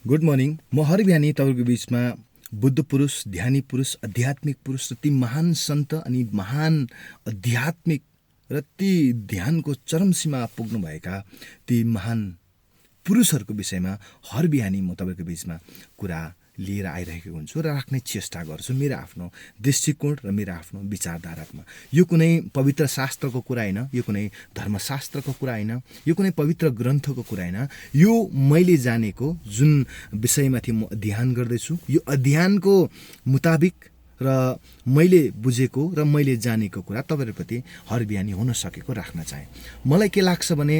Good morning. म हर बिहानी तपाईँको बिचमा बुद्ध पुरुष, ध्यानी पुरुष, आध्यात्मिक पुरुष र ती महान सन्त अनि महान आध्यात्मिक र ती ध्यानको चरम सीमा पुग्नुभएका ती महान पुरुषहरूको विषयमा हर बिहानी म तपाईँको बिचमा कुरा लिएर आइरहेको हुन्छु र राख्ने चेष्टा गर्छु मेरो आफ्नो दृष्टिकोण र मेरो आफ्नो विचारधारामा। यो कुनै पवित्र शास्त्रको कुरा होइन, यो कुनै धर्मशास्त्रको कुरा होइन, यो कुनै पवित्र ग्रन्थको कुरा होइन। यो मैले जानेको जुन विषयमाथि म अध्ययन गर्दैछु, यो अध्ययनको मुताबिक र मैले बुझेको र मैले जानेको कुरा तपाईँहरूप्रति हर बिहानी हुन सकेको राख्न चाहे। मलाई के लाग्छ भने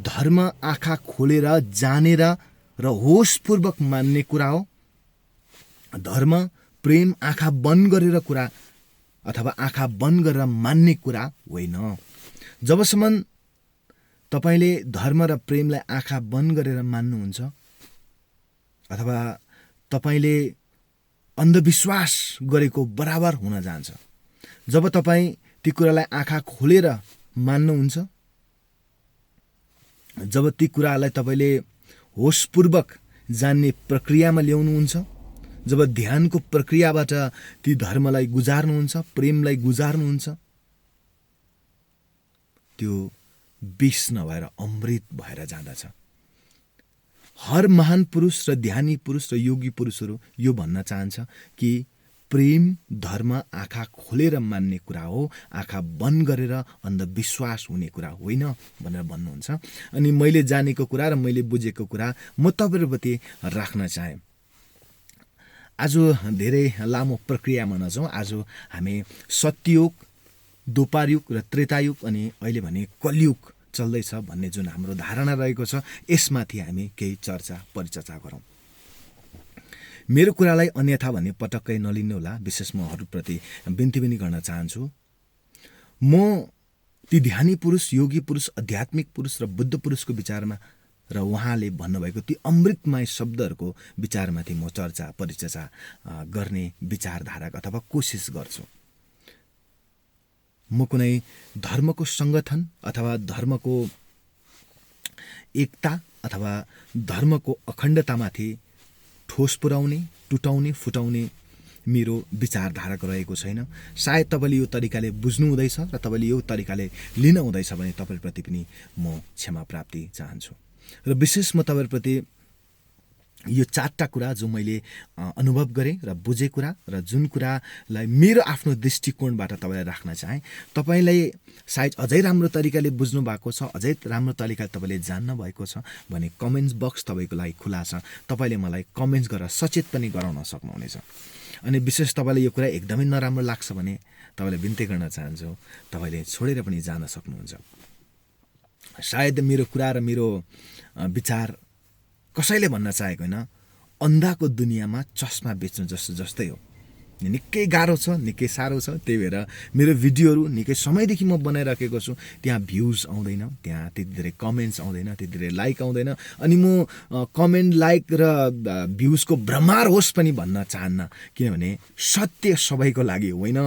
धर्म आँखा खोलेर जानेर र होसपूर्वक मान्ने कुरा हो। धर्म प्रेम आँखा बन्द गरेर कुरा अथवा आँखा बन्द गरेर मान्ने कुरा होइन। जबसम्म तपाईँले धर्म र प्रेमलाई आँखा बन्द गरेर मान्नुहुन्छ अथवा तपाईँले अन्धविश्वास गरेको बराबर हुन जान्छ। जब तपाईँ ती कुरालाई आँखा खोलेर मान्नुहुन्छ, जब ती कुरालाई तपाईँले होसपूर्वक जान्ने प्रक्रियामा ल्याउनुहुन्छ, जब ध्यानको प्रक्रियाबाट ती धर्मलाई गुजार्नुहुन्छ, प्रेमलाई गुजार्नुहुन्छ, त्यो विष नभएर अमृत भएर जाँदछ। हर महान पुरुष र ध्यानी पुरुष र योगी पुरुषहरू यो भन्न चाहन्छ कि प्रेम धर्म आँखा खोलेर मान्ने कुरा हो, आँखा बन्द गरेर अन्धविश्वास हुने कुरा होइन भनेर भन्नुहुन्छ। अनि मैले जानेको कुरा र मैले बुझेको कुरा म तपाईँहरूप्रति राख्न चाहे। आज धेरै लामो प्रक्रियामा नजाउँ। आज हामी सत्ययुग, द्वापरयुग र त्रेतायुग अनि अहिले भने कलियुग चल्दैछ भन्ने जुन हाम्रो धारणा रहेको छ, यसमाथि हामी केही परिचर्चा गरौँ। मेरो कुरालाई अन्यथा भन्ने पटक्कै नलिनुहोला। विशेष म अरूप्रति बिन्ती पनि गर्न चाहन्छु। म ती ध्यानी पुरुष, योगी पुरुष, आध्यात्मिक पुरुष र बुद्ध पुरुषको विचारमा र उहाँले भन्नुभएको ती अमृतमय शब्दहरूको विचारमाथि म परिचर्चा गर्ने विचारधारा अथवा कोसिस गर्छु। म कुनै धर्मको सङ्गठन अथवा धर्मको एकता अथवा धर्मको अखण्डतामाथि ठोस पुर्याउने, टुटाउने, फुटाउने मेरो विचारधाराको रहेको छैन। सायद तपाईँले यो तरिकाले बुझ्नु हुँदैछ र तपाईँले यो तरिकाले लिन हुँदैछ भने तपाईँप्रति पनि म क्षमा प्राप्ति चाहन्छु। र विशेष म तपाईँप्रति यो 4टा कुरा जो मैले अनुभव गरेँ र बुझे कुरा र जुन कुरालाई मेरो आफ्नो दृष्टिकोणबाट तपाईँलाई राख्न चाहेँ, तपाईँलाई सायद अझै राम्रो तरिकाले बुझ्नु भएको छ, अझै राम्रो तरिकाले तपाईँले जान्न भएको छ भने कमेन्ट्स बक्स तपाईँको लागि खुला छ। तपाईँले मलाई कमेन्ट्स गरेर सचेत पनि गराउन सक्नुहुनेछ। अनि विशेष तपाईँलाई यो कुरा एकदमै नराम्रो लाग्छ भने तपाईँलाई बिन्ती गर्न चाहन्छु, तपाईँले छोडेर पनि जान सक्नुहुन्छ। सायद मेरो कुरा र मेरो विचार कसैले भन्न चाहेको होइन, अन्धाको दुनियाँमा चस्मा बेच्नु जस्तै हो। निकै गाह्रो छ, निकै साह्रो छ। त्यही भएर मेरो भिडियोहरू निकै समयदेखि म बनाइराखेको छु। त्यहाँ भ्युज आउँदैन, त्यहाँ त्यति धेरै कमेन्ट्स आउँदैन, त्यति धेरै लाइक आउँदैन। अनि म कमेन्ट, लाइक र भ्युजको भ्रमार होस् पनि भन्न चाहन्न, किनभने सत्य सबैको लागि होइन।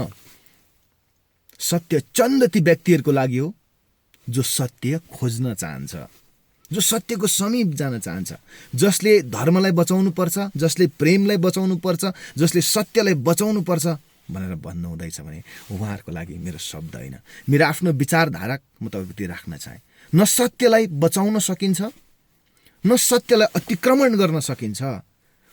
सत्य चन्द ती व्यक्तिहरूको लागि हो जो सत्य खोज्न चाहन्छ, जो सत्यको समीप जान चाहन्छ, जसले धर्मलाई बचाउनु पर्छ, जसले प्रेमलाई बचाउनु पर्छ, जसले सत्यलाई बचाउनु पर्छ भनेर भन्नु हुँदैछ भने उहाँहरूको लागि मेरो शब्द होइन, मेरो आफ्नो विचारधारा म तपाईँप्रति राख्न चाहे। न सत्यलाई बचाउन सकिन्छ, न सत्यलाई अतिक्रमण गर्न सकिन्छ।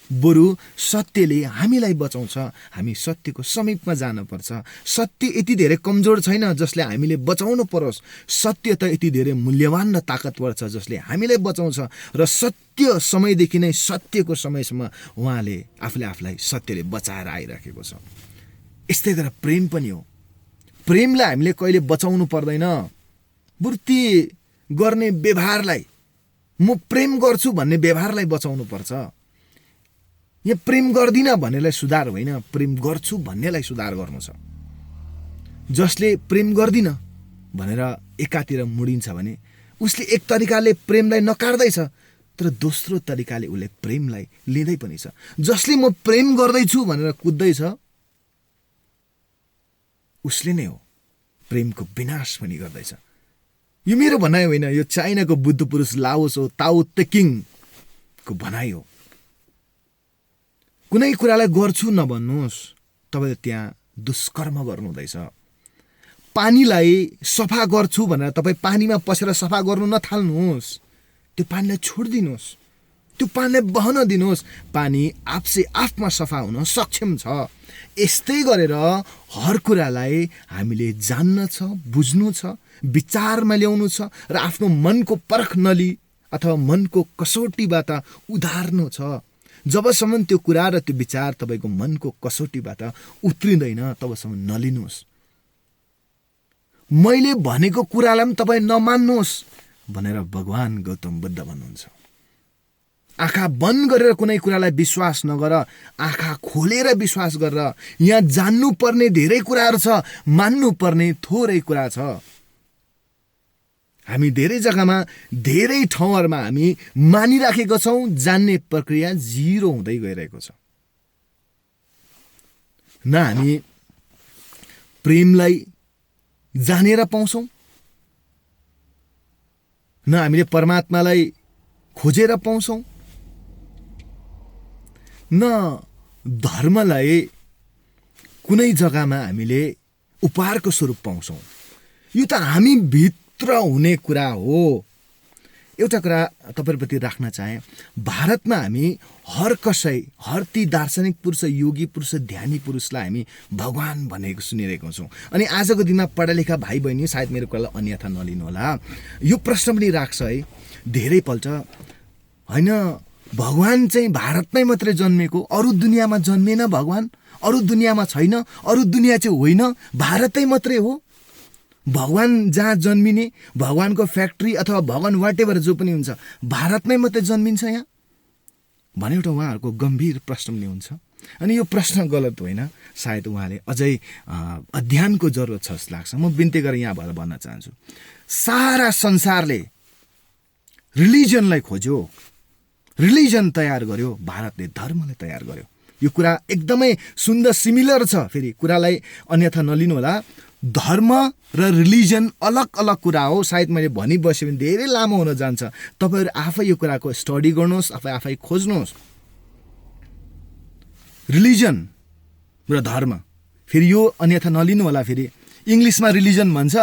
बरु सत्यले हामीलाई बचाउँछ। हामी सत्यको समीपमा जानुपर्छ। सत्य यति धेरै कमजोर छैन जसले हामीले बचाउनु परोस्। सत्य त यति धेरै मूल्यवान र ताकतवर छ जसले हामीलाई बचाउँछ। र सत्य समयदेखि नै सत्यको समयसम्म उहाँले आफूलाई सत्यले बचाएर आइराखेको छ। यस्तै गरेर प्रेम पनि हो। प्रेमलाई हामीले कहिले बचाउनु पर्दैन, बरु ती गर्ने व्यवहारलाई, म प्रेम गर्छु भन्ने व्यवहारलाई बचाउनु पर्छ। यहाँ प्रेम गर्दिनँ भन्नेलाई सुधार होइन, प्रेम गर्छु भन्नेलाई सुधार गर्नु छ। जसले प्रेम गर्दिनँ भनेर एकातिर मुडिन्छ भने उसले एक तरिकाले प्रेमलाई नकार्दैछ, तर दोस्रो तरिकाले उसले प्रेमलाई लिँदै पनि छ। जसले म प्रेम गर्दैछु भनेर कुद्दैछ उसले नै हो प्रेमको विनाश पनि गर्दैछ। यो मेरो भनाइ होइन, यो चाइनाको बुद्ध पुरुष लाओस हो, ताओ ते किङको भनाइ हो। कुनै कुरालाई गर्छु नभन्नुहोस्, तपाईले त्यहाँ दुष्कर्म गर्नु हुँदैछ। पानीलाई सफा गर्छु भनेर तपाईँ पानीमा पसेर सफा गर्नु नथाल्नुहोस्, त्यो पानीलाई छोडिदिनुहोस्, त्यो पानीलाई बहन दिनुहोस्। पानी आफसे आफमा सफा हुन सक्षम छ। यस्तै गरेर हर कुरालाई हामीले जान्न छ, बुझ्नु छ, विचारमा ल्याउनु छ र आफ्नो मनको परख नली अथवा मनको कसौटीबाट उधार्नु छ। जबसम्म त्यो कुरा र त्यो विचार तपाईँको मनको कसौटीबाट उत्रिँदैन तबसम्म नलिनुहोस्। मैले भनेको कुरालाई पनि तपाईँ नमान्नुहोस् भनेर भगवान गौतम बुद्ध भन्नुहुन्छ। आँखा बन्द गरेर कुनै कुरालाई विश्वास नगर, आँखा खोलेर विश्वास गरेर। यहाँ जान्नुपर्ने धेरै कुराहरू छ, मान्नुपर्ने थोरै कुरा छ। हामी धेरै जग्गामा धेरै ठाउँहरूमा हामी मानिराखेका छौँ, जान्ने प्रक्रिया जिरो हुँदै गइरहेको छ। न हामी प्रेमलाई जानेर पाउँछौँ, न हामीले परमात्मालाई खोजेर पाउँछौँ, न धर्मलाई कुनै जग्गामा हामीले उपहारको स्वरूप पाउँछौँ। यो त हामी भित्र हुने कुरा हो। एउटा कुरा तपाईहरुप्रति राख्न चाहे, भारतमा हामी हर ती दार्शनिक पुरुष, योगी पुरुष, ध्यानी पुरुषलाई हामी भगवान भनेको सुनिरहेको छौँ। अनि आजको दिनमा पढालेखा भाइ बहिनी सायद मेरो कुरालाई अन्यथा नलिनु होला, यो प्रश्न पनि राख्छ है धेरैपल्ट, होइन भगवान चाहिँ भारतमै मात्रै जन्मेको, अरू दुनियाँमा जन्मेन भगवान, अरू दुनियाँमा छैन, अरू दुनियाँ चाहिँ होइन, भारतै मात्रै हो भगवान जहाँ जन्मिने, भगवानको फ्याक्ट्री अथवा भगवान वाटेभर जो पनि हुन्छ भारतमै मात्रै जन्मिन्छ यहाँ भने एउटा उहाँहरूको गम्भीर प्रश्न पनि हुन्छ। अनि यो प्रश्न गलत होइन, सायद उहाँले अझै अध्ययनको जरुरत छ जस्तो लाग्छ। म बिन्ती गरेर यहाँ भएर भन्न चाहन्छु, सारा संसारले रिलिजनलाई खोज्यो, रिलिजन तयार गर्यो, भारतले धर्मलाई तयार गर्यो। यो कुरा एकदमै सुन्दर सिमिलर छ। फेरि कुरालाई अन्यथा नलिनु होला, धर्म र रिलिजन अलग अलग कुरा हो। सायद मैले भनिबस्यो भने धेरै लामो हुन जान्छ। तपाईहरु आफै यो कुराको स्टडी गर्नुहोस्, आफै खोज्नुहोस्। रिलिजन र धर्म, फेरि यो अन्यथा नलिनु होला। फेरि इङ्ग्लिसमा रिलिजन भन्छ,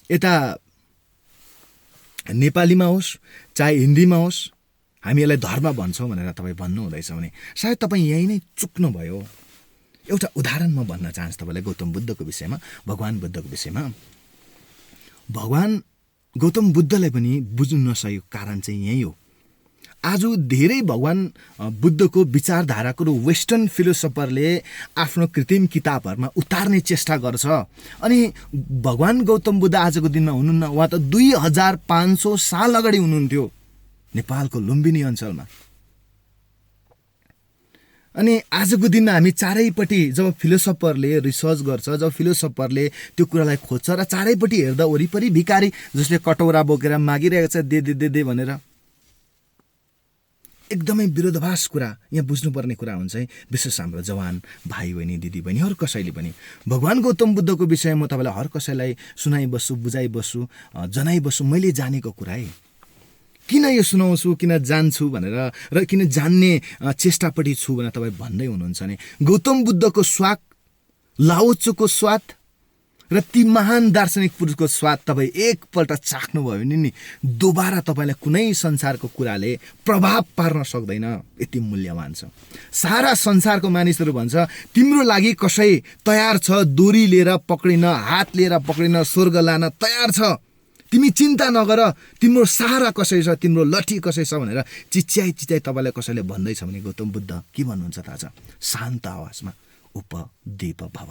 यता नेपालीमा होस् चाहे हिन्दीमा होस् हामी यसलाई धर्म भन्छौँ भनेर तपाईँ भन्नु हुँदैछ भने सायद तपाईँ यही नै चुक्नु भयो। एउटा उदाहरण म भन्न चाहन्छु तपाईँलाई गौतम बुद्धको विषयमा, भगवान बुद्धको विषयमा। भगवान गौतम बुद्धलाई पनि बुझ्नु नसकेको कारण चाहिँ यही हो। आज धेरै भगवान बुद्धको विचारधाराको वेस्टर्न फिलोसफरले आफ्नो कृत्रिम किताबहरूमा उतार्ने चेष्टा गर्छ। अनि भगवान गौतम बुद्ध आजको दिनमा हुनुहुन्न, उहाँ त 2500 साल अगाडि हुनुहुन्थ्यो नेपालको लुम्बिनी अञ्चलमा। अनि आजको दिनमा हामी चारैपट्टि जब फिलोसफरले रिसर्च गर्छ, जब फिलोसफरले त्यो कुरालाई खोज्छ र चारैपट्टि हेर्दा वरिपरि भिखारी जसले कटौरा बोकेर मागिरहेको छ दे दे दे दे भनेर, एकदमै विरोधाभास कुरा यहाँ बुझ्नुपर्ने कुरा हुन्छ है। विशेष हाम्रो जवान भाइ बहिनी दिदी बहिनीहरू कसैले पनि भगवान गौतम बुद्धको विषयमा तपाईँलाई हर कसैलाई सुनाइबस्छु, बुझाइबस्छु, जनाइबस्छु मैले जानेको कुरा है। किन यो सुनाउँछु, किन जान्छु भनेर र किन जान्ने चेष्टापट्टि छु भनेर तपाईँ भन्दै हुनुहुन्छ नि, गौतम बुद्धको स्वाद, लाओत्सोको स्वाद र ती महान दार्शनिक पुरुषको स्वाद तपाईँ एकपल्ट चाख्नुभयो भने नि दोबारा तपाईँलाई कुनै संसारको कुराले प्रभाव पार्न सक्दैन, यति मूल्यवान छ। सारा संसारको मानिसहरू भन्छ तिम्रो लागि कसै तयार छ, डोरी लिएर पक्रिन, हात लिएर पक्रिन, स्वर्ग लान तयार छ, तिमी चिन्ता नगर, तिम्रो सहारा कसै छ, तिम्रो लठी कसै छ भनेर चिच्याइ तपाईँलाई कसैले भन्दैछ भने गौतम बुद्ध के भन्नुहुन्छ थाहा छ? शान्त आवाजमा उपदीप भव,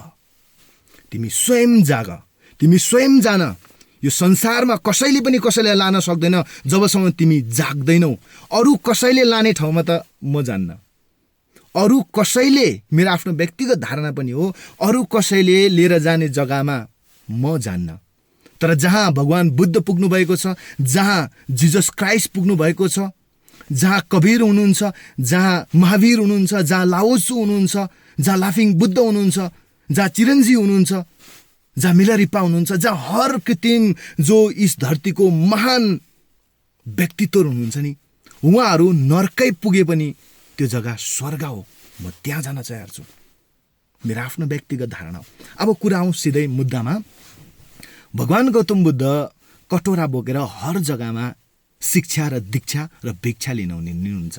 तिमी स्वयं जाग, तिमी स्वयं जान। यो संसारमा कसैले पनि कसैलाई लान सक्दैन जबसम्म तिमी जाग्दैनौ। अरू कसैले लाने ठाउँमा त म जान्न, अरू कसैले, मेरो आफ्नो व्यक्तिगत धारणा पनि हो, अरू कसैले लिएर जाने जग्गामा म जान्न। तर जहाँ भगवान बुद्ध पुग्नु भएको छ, जहाँ जिजस क्राइस्ट पुग्नु भएको छ, जहाँ कबीर हुनुहुन्छ, जहाँ महावीर हुनुहुन्छ, जहाँ लाओत्सो हुनुहुन्छ, जहाँ लाफिङ बुद्ध हुनुहुन्छ, जहाँ चिरञ्जी हुनुहुन्छ, जहाँ मिलारिपा हुनुहुन्छ, जहाँ हर कृत्रिम जो इस धरतीको महान व्यक्तित्व हुनुहुन्छ नि, उहाँहरू नर्कै पुगे पनि त्यो जग्गा स्वर्ग हो। म त्यहाँ जान तयार छु। मेरो आफ्नो व्यक्तिगत धारणा हो। अब कुरा आउँ सिधै मुद्दामा। भगवान गौतम बुद्ध कटोरा बोकेर हर जग्गामा शिक्षा र दीक्षा र भिक्षा लिनुहुन्छ।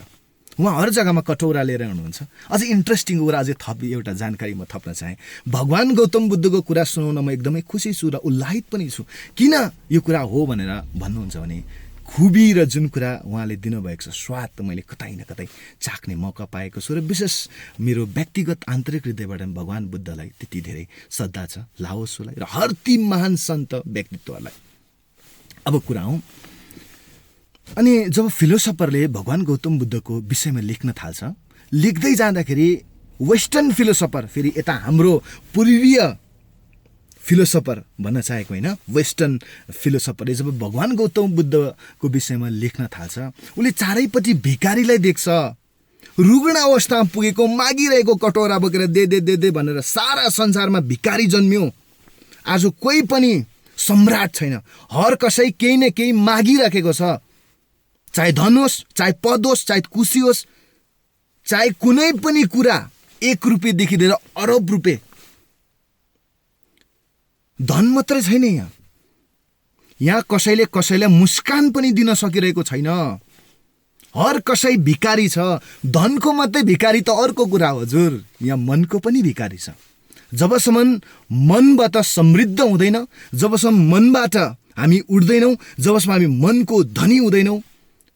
उहाँ हर जग्गामा कटौरा लिएर हुनुहुन्छ। अझै इन्ट्रेस्टिङ कुरा, अझै थप एउटा जानकारी म थप्न चाहेँ। भगवान गौतम बुद्धको कुरा सुनाउन म एकदमै खुसी छु र उल्लासित पनि छु। किन यो कुरा हो भनेर भन्नुहुन्छ भने खुबी र जुन कुरा उहाँले दिनुभएको छ स्वाद त मैले कतै न कतै चाख्ने मौका पाएको छु र विशेष मेरो व्यक्तिगत आन्तरिक हृदयबाट भगवान बुद्धलाई त्यति धेरै श्रद्धा छ, लाओसोलाई र हर ती महान सन्त व्यक्तित्वहरूलाई। अब कुरा हौँ, अनि जब फिलोसफरले भगवान गौतम बुद्धको विषयमा लेख्न थाल्छ, लेख्दै जाँदाखेरि वेस्टर्न फिलोसफर, फेरि यता हाम्रो पूर्वीय फिलोसफर भन्न चाहेको होइन, वेस्टर्न फिलोसफरले जब भगवान गौतम बुद्धको विषयमा लेख्न थाल्छ, उसले चारैपट्टि भिखारीलाई देख्छ। रुग्ण अवस्थामा पुगेको, मागिरहेको, कटोरा बोकेर दे दे दे दे भनेर सारा संसारमा भिखारी जन्मियो। आज कोही पनि सम्राट छैन, हर कसै केही न केही मागिराखेको छ। चाहे धन होस्, चाहे पद होस्, चाहे खुसी होस्, चाहे कुनै पनि कुरा, 1 रुपियाँदेखि लिएर अरब रुपियाँ। धन मात्रै छैन, यहाँ कसैले कसैलाई मुस्कान पनि दिन सकिरहेको छैन। हर कसै भिखारी छ। धनको मात्रै भिखारी त अर्को कुरा हो हजुर, यहाँ मनको पनि भिखारी छ। जबसम्म मनबाट समृद्ध हुँदैन, जबसम्म मनबाट हामी उठ्दैनौँ, जबसम्म हामी मनको धनी हुँदैनौँ,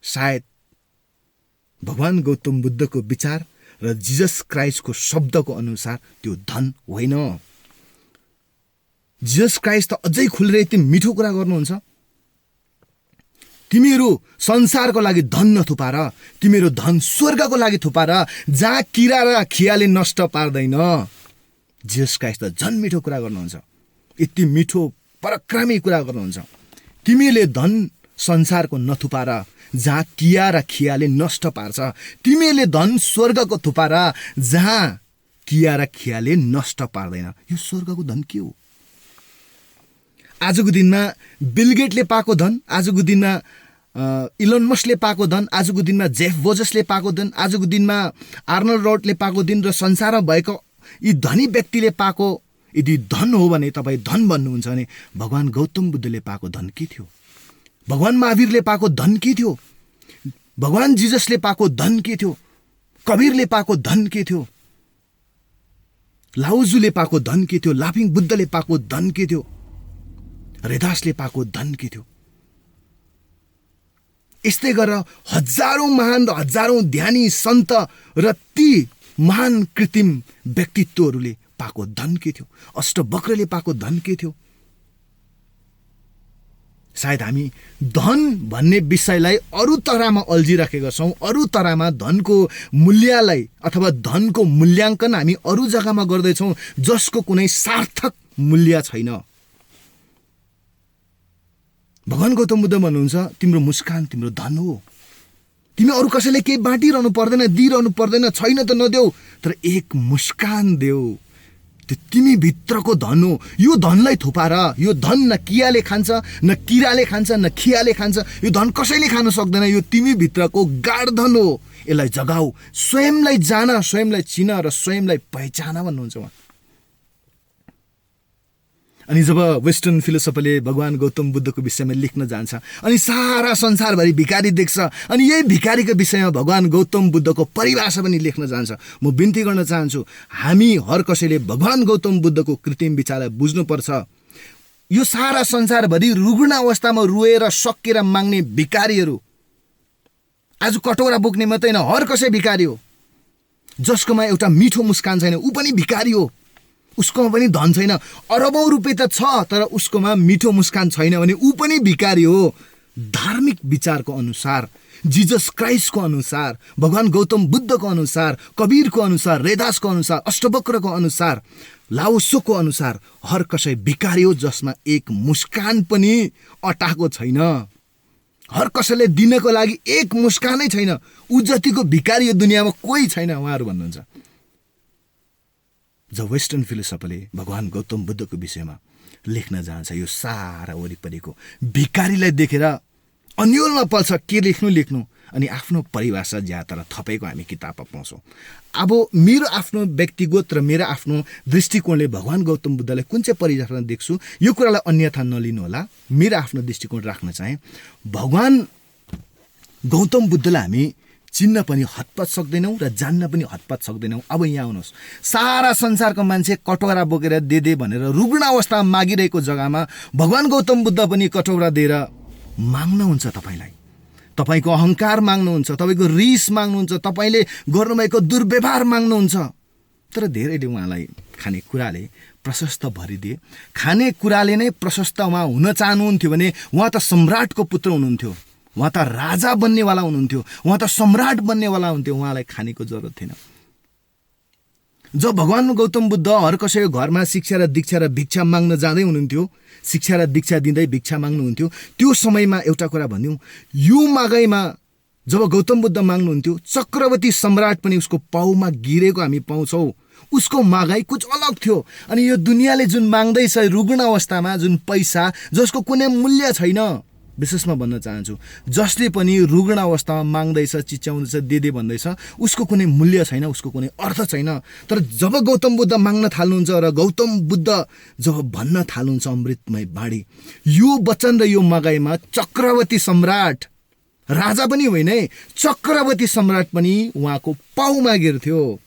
सायद भगवान गौतम बुद्धको विचार र जिजस क्राइस्टको शब्दको अनुसार त्यो धन होइन। जिजस क्राइस्ट त अझै खुलेर यति मिठो कुरा गर्नुहुन्छ। तिमीहरू संसारको लागि धन नथुपार, तिमीहरू धन स्वर्गको लागि थुपार, जहाँ किरा र खियाले नष्ट पार्दैन। जिजस क्राइस्ट त झन् मिठो कुरा गर्नुहुन्छ, यति मिठो पराक्रमी कुरा गर्नुहुन्छ। तिमीले धन संसारको नथुपार, जहाँ किया र खियाले नष्ट पार्छ। तिमीले धन स्वर्गको थुपार, जहाँ किया र खियाले नष्ट पार्दैन। यो स्वर्गको धन के हो? आजको दिनमा बिल गेटले पाएको धन, आजको दिनमा इलोन मस्कले पाएको धन, आजको दिनमा जेफ बेजोसले पाएको धन, आजको दिनमा आर्नल्ड रोडले पाएको दिन र संसारमा भएको यी धनी व्यक्तिले पाएको यदि धन हो भने तपाईँ धन भन्नुहुन्छ भने भगवान गौतम बुद्धले पाएको धन के थियो? भगवान महावीरले पाएको धन के थियो? भगवान जिजसले पाएको धन के थियो? कबीरले पाएको धन के थियो? लाओजुले पाएको धन के थियो? लाफिङ बुद्धले पाएको धन के थियो? रेदासले पाएको धन के थियो? यस्तै गरेर हजारौं महान र हजारौं ध्यानी सन्त र ती महान कृत्रिम व्यक्तित्वहरूले पाएको धन के थियो? अष्टवक्रले पाएको धन के थियो? सायद हामी धन भन्ने विषयलाई अरू तरामा अल्झिराखेका छौँ। अरू तरामा धनको मूल्यलाई अथवा धनको मूल्याङ्कन हामी अरू जग्गामा गर्दैछौँ, जसको कुनै सार्थक मूल्य छैन। भगवान गौतम बुद्ध भन्नुहुन्छ, तिम्रो मुस्कान तिम्रो धन हो। तिमी अरू कसैले केही बाँटिरहनु पर्दैन, दिइरहनु पर्दैन, छैन त नदेऊ, तर एक मुस्कान देऊ। त्यो तिमी भित्रको धन हो। यो धनलाई थुपार, यो धन न कियाले खान्छ, न किराले खान्छ, न खियाले खान्छ। यो धन कसैले खान सक्दैन। यो तिमी भित्रको गाढ धन हो। यसलाई जगाऊ, स्वयंलाई जान, स्वयंलाई चिन र स्वयंलाई पहिचान भन्नुहुन्छ उहाँ। अनि जब वेस्टर्न फिलोसफीले भगवान गौतम बुद्धको विषयमा लेख्न जान्छ अनि सारा संसारभरि भिखारी देख्छ, अनि यही भिखारीको विषयमा भगवान गौतम बुद्धको परिभाषा पनि लेख्न जान्छ। म बिन्ती गर्न चाहन्छु, हामी हर कसैले भगवान गौतम बुद्धको कृत्रिम विचारलाई बुझ्नुपर्छ। यो सारा संसारभरि रुग्ण अवस्थामा रोएर सकेर माग्ने भिखारीहरू आज कटोरा बोक्ने मात्रै होइन, हर कसै भिखारी हो। जसकोमा एउटा मिठो मुस्कान छैन ऊ पनि भिखारी हो। उसकोमा पनि धन छैन, अरबौं रुपियाँ त छ, तर उसकोमा मिठो मुस्कान छैन भने ऊ पनि भिखारी हो। धार्मिक विचारको अनुसार, जिजस क्राइस्टको अनुसार, भगवान गौतम बुद्धको अनुसार, कबीरको अनुसार, रेदासको अनुसार, अष्टवक्रको अनुसार, लाओसोको अनुसार हर कसै भिखारी हो जसमा एक मुस्कान पनि अटाएको छैन। हर कसैले दिनको लागि एक मुस्कानै छैन। ऊ जतिको भिखारी यो दुनियाँमा कोही छैन, उहाँहरू भन्नुहुन्छ। जब वेस्टर्न फिलोसफीले भगवान गौतम बुद्धको विषयमा लेख्न जान्छ, यो सारा वरिपरिको भिखारीलाई देखेर अन्योलमा पल्छ के लेख्नु अनि आफ्नो परिभाषा ज्यादातर थपेको हामी किताबमा पाउँछौँ। अब मेरो आफ्नो व्यक्तिगत र मेरो आफ्नो दृष्टिकोणले भगवान गौतम बुद्धलाई कुन चाहिँ परिभाषामा देख्छु यो कुरालाई अन्यथा नलिनु होला। मेरो आफ्नो दृष्टिकोण राख्न चाहे भगवान गौतम बुद्धलाई हामी चिन्न पनि हतपत सक्दैनौँ र जान्न पनि हतपत सक्दैनौँ। अब यहाँ आउनुहोस्, सारा संसारको मान्छे कटोरा बोकेर दे भनेर रुग्ण अवस्थामा मागिरहेको जग्गामा भगवान गौतम बुद्ध पनि कटोरा दिएर माग्नुहुन्छ तपाईँलाई। तपाईँको अहङ्कार माग्नुहुन्छ, तपाईँको रिस माग्नुहुन्छ, तपाईँले गर्नुभएको दुर्व्यवहार माग्नुहुन्छ। तर धेरैले उहाँलाई खानेकुराले प्रशस्त भरिदिए। खानेकुराले नै प्रशस्त उहाँ हुन चाहनुहुन्थ्यो भने उहाँ त सम्राटको पुत्र हुनुहुन्थ्यो, उहाँ त राजा बन्नेवाला हुनुहुन्थ्यो, उहाँ त सम्राट बन्नेवाला हुन्थ्यो। उहाँलाई खानेको जरुरत थिएन। जब भगवान गौतम बुद्ध हर कसैको घरमा शिक्षा र दीक्षा र भिक्षा माग्न जाँदै हुनुहुन्थ्यो, शिक्षा र दीक्षा दिँदै भिक्षा माग्नुहुन्थ्यो, त्यो समयमा एउटा कुरा भनिदिउँ, यो मागाइमा जब गौतम बुद्ध माग्नुहुन्थ्यो चक्रवर्ती सम्राट पनि उसको पाउमा गिरेको हामी पाउँछौँ। उसको मागाई कुछ अलग थियो। अनि यो दुनियाँले जुन माग्दैछ रुग्ण अवस्थामा जुन पैसा जसको कुनै मूल्य छैन, विशेषमा भन्न चाहन्छु जसले पनि रुग्ण अवस्थामा माग्दैछ, चिच्याउँदैछ, दे भन्दैछ, उसको कुनै मूल्य छैन, उसको कुनै अर्थ छैन। तर जब गौतम बुद्ध माग्न थाल्नुहुन्छ र गौतम बुद्ध जब भन्न थाल्नुहुन्छ अमृतमय बाणी, यो वचन र यो मागाइमा चक्रवर्ती सम्राट, राजा पनि होइन है, चक्रवर्ती सम्राट पनि उहाँको पाउमा गिर्थ्यो।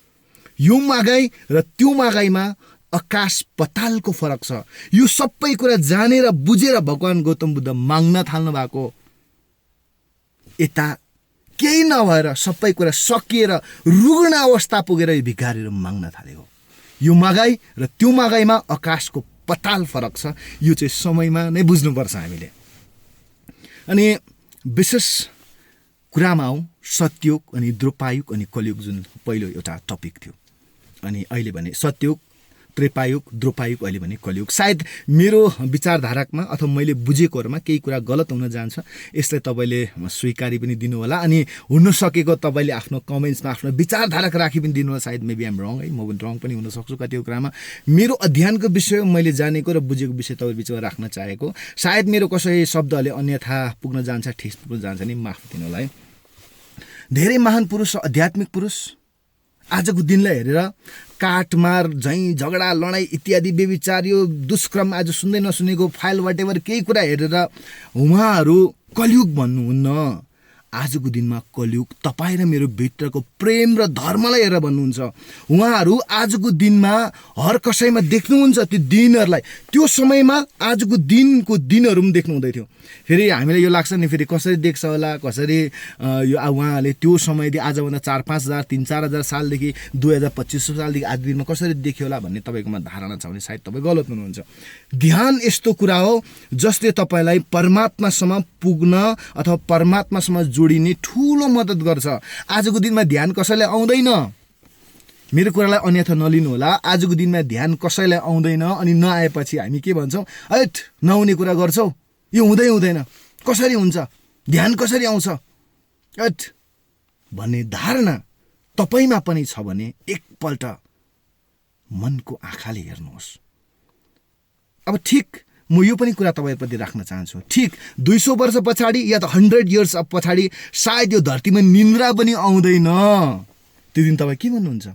यो मागाई र त्यो मागाइमा आकाश पतालको फरक छ। यो सबै कुरा जानेर बुझेर भगवान गौतम बुद्ध माग्न थाल्नु भएको। यता केही नभएर सबै कुरा सकिएर रुग्ण अवस्था पुगेर यो भिखारीहरू माग्न थालेको। यो मागाई र त्यो मागाइमा आकाशको पताल फरक छ। यो चाहिँ समयमा नै बुझ्नुपर्छ हामीले। अनि विशेष कुरामा आउँ, सत्ययुग अनि द्रेपायुग अनि कलियुग जुन पहिलो एउटा टपिक थियो। अनि अहिले भने सत्ययुग, त्रेपायुग, द्रेपायुग, अहिले भने कलियुग। सायद मेरो विचारधारामा अथवा मैले बुझेकोहरूमा केही कुरा गलत हुन जान्छ, यसलाई तपाईँले स्वीकारी पनि दिनु होला। अनि हुन सकेको तपाईँले आफ्नो कमेन्ट्समा आफ्नो विचारधारा राखी पनि दिनु होला। सायद मेबी आम रङ है, म पनि रङ पनि हुनसक्छु कतिको कुरामा। मेरो अध्ययनको विषय, मैले जानेको र बुझेको विषय तपाईँ बिचमा राख्न चाहेको। सायद मेरो कसै शब्दहरूले अन्यथा पुग्न जान्छ, ठेस पुग्न जान्छ नि, माफ दिनु होला है। धेरै महान पुरुष र आध्यात्मिक पुरुष आजको दिनलाई हेरेर काटमार, झैँ झगडा, लडाइँ इत्यादि, व्यभिचार, यो दुष्क्रम आज सुन्दै नसुनेको फाइल वाटेभर केही कुरा हेरेर उहाँहरू कलियुग भन्नुहुन्न। आजको दिनमा कलियुग तपाईँ र मेरो भित्रको प्रेम र धर्मलाई हेरेर भन्नुहुन्छ। उहाँहरू आजको दिनमा हर कसैमा देख्नुहुन्छ त्यो दिनहरूलाई। त्यो समयमा आजको दिनको दिनहरू पनि देख्नु हुँदै थियो। फेरि हामीलाई यो लाग्छ नि, फेरि कसरी देख्छ होला, कसरी यो उहाँहरूले त्यो समयदेखि आजभन्दा 4-5 हजार 3-4 हजार सालदेखि 2025 सालदेखि आज दिनमा कसरी देख्यो होला भन्ने तपाईँकोमा धारणा छ भने सायद तपाईँ गलत हुनुहुन्छ। ध्यान यस्तो कुरा हो जसले तपाईँलाई परमात्मासम्म पुग्न अथवा परमात्मासम्म जोडिने ठुलो मद्दत गर्छ। आजको दिनमा ध्यान कसैलाई आउँदैन, मेरो कुरालाई अन्यथा नलिनु होला। आजको दिनमा ध्यान कसैलाई आउँदैन अनि नआएपछि हामी के भन्छौँ, हैट नहुने कुरा गर्छौ, यो हुँदैन, कसरी हुन्छ, ध्यान कसरी आउँछ हैट भन्ने धारणा तपाईँमा पनि छ भने एकपल्ट मनको आँखाले हेर्नुहोस्। अब ठिक म यो पनि कुरा तपाईँप्रति राख्न चाहन्छु, ठिक 200 वर्ष पछाडि या त 100 इयर्स पछाडि सायद यो धरतीमा निन्द्रा पनि आउँदैन। त्यो दिन तपाईँ के भन्नुहुन्छ?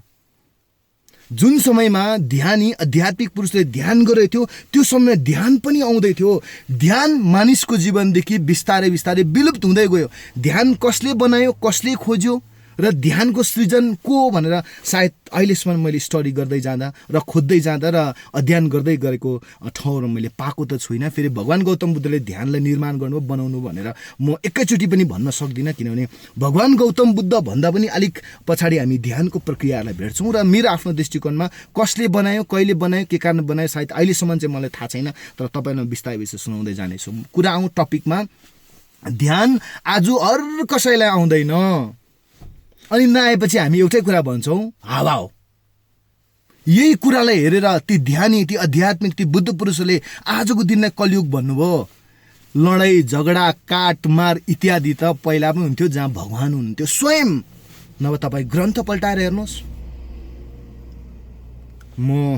जुन समयमा ध्यानी आध्यात्मिक पुरुषले ध्यान गरेको थियो त्यो समयमा ध्यान पनि आउँदै थियो। ध्यान मानिसको जीवनदेखि बिस्तारै बिस्तारै विलुप्त हुँदै गयो। ध्यान कसले बनायो, कसले खोज्यो र ध्यानको सृजन को भनेर सायद अहिलेसम्म मैले स्टडी गर्दै जाँदा र खोज्दै जाँदा र अध्ययन गर्दै गरेको ठाउँहरू मैले पाएको त छुइनँ। फेरि भगवान गौतम बुद्धले ध्यानलाई निर्माण गर्नु बनाउनु भनेर म एकैचोटि पनि भन्न सक्दिनँ, किनभने भगवान गौतम बुद्ध भन्दा पनि अलिक पछाडि हामी ध्यानको प्रक्रियालाई भेट्छौँ। र मेरो आफ्नो दृष्टिकोणमा कसले बनायो, कहिले बनायो, के कारण बनायो सायद अहिलेसम्म चाहिँ मलाई थाहा छैन, तर तपाईँलाई बिस्तारै बिस्तारै सुनाउँदै जानेछु। कुरा आउँ टपिकमा, ध्यान आज हर कसैलाई आउँदैन अनि नआएपछि हामी एउटै कुरा भन्छौँ, हावा हो। यही कुरालाई हेरेर ती ध्यानी, ती आध्यात्मिक, ती बुद्ध पुरुषले आजको दिनलाई कलियुग भन्नुभयो। लडाइँ झगडा, काटमार इत्यादि त पहिला पनि हुन्थ्यो जहाँ भगवान हुनुहुन्थ्यो स्वयं। नभए तपाईँ ग्रन्थ पल्टाएर हेर्नुहोस्। म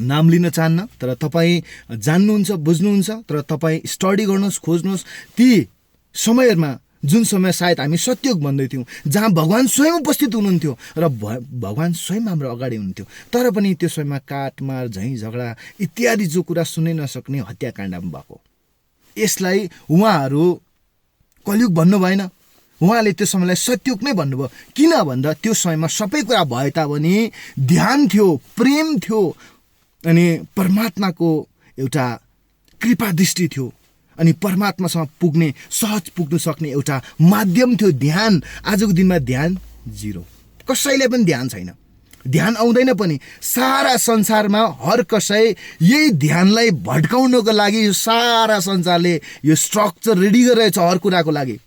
नाम लिन चाहन्न, तर तपाईँ जान्नुहुन्छ, बुझ्नुहुन्छ, तर तपाईँ स्टडी गर्नुहोस्, खोज्नुहोस्। ती समयमा, जुन समय सायद हामी सत्ययुग भन्दै थियौँ, जहाँ भगवान् स्वयं उपस्थित हुनुहुन्थ्यो र भगवान् स्वयं हाम्रो अगाडि हुनुहुन्थ्यो, तर पनि त्यो समयमा काटमार, झैँ झगडा इत्यादि जो कुरा सुन्नै नसक्ने हत्याकाण्डमा भएको। यसलाई उहाँहरू कलियुग भन्नु भएन, उहाँले त्यो समयलाई सत्ययुग नै भन्नुभयो। किन भन्दा त्यो समयमा सबै कुरा भए तापनि ध्यान थियो, प्रेम थियो, अनि परमात्माको एउटा कृपा दृष्टि थियो, अनि परमात्मासँग पुग्ने, सहज पुग्न सक्ने एउटा माध्यम थियो ध्यान। आजको दिनमा ध्यान जिरो, कसैले पनि ध्यान छैन, ध्यान आउँदैन पनि। सारा संसारमा हर कसै यही ध्यानलाई भड्काउनको लागि यो सारा संसारले यो स्ट्रक्चर रेडी गरिरहेछ हर कुराको लागि।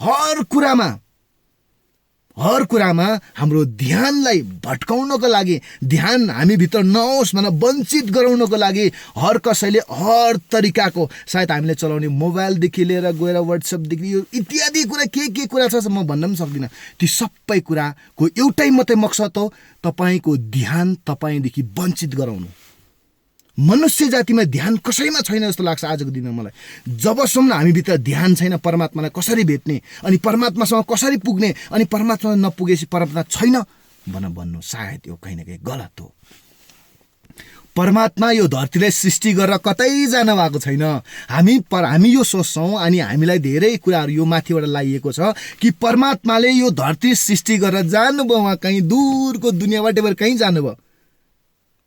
हर कुरामा हाम्रो ध्यानलाई भट्काउनको लागि, ध्यान हामीभित्र नहोस् भनेर वञ्चित गराउनको लागि हर कसैले हर तरिकाको, सायद हामीले चलाउने मोबाइलदेखि लिएर गएर व्हाट्सएपदेखि यो इत्यादि कुरा के कुरा छ म भन्न पनि सक्दिनँ। ती सबै कुराको एउटै मात्रै मकसद हो, तपाईँको ध्यान तपाईँदेखि वञ्चित गराउनु। मनुष्य जातिमा ध्यान कसैमा छैन जस्तो लाग्छ आजको दिनमा मलाई। जबसम्म हामीभित्र ध्यान छैन, परमात्मालाई कसरी भेट्ने, अनि परमात्मासँग कसरी पुग्ने, अनि परमात्मा नपुगेपछि परमात्मा छैन भन्नु सायद यो कहीँ न कहीँ गलत हो। परमात्मा यो धरतीलाई सृष्टि गरेर कतै जान भएको छैन। हामी यो सोच्छौँ, अनि हामीलाई धेरै कुराहरू यो माथिबाट लाइएको छ कि परमात्माले यो धरती सृष्टि गरेर जानुभयो, उहाँ कहीँ दूरको दुनियाँबाट कहीँ जानुभयो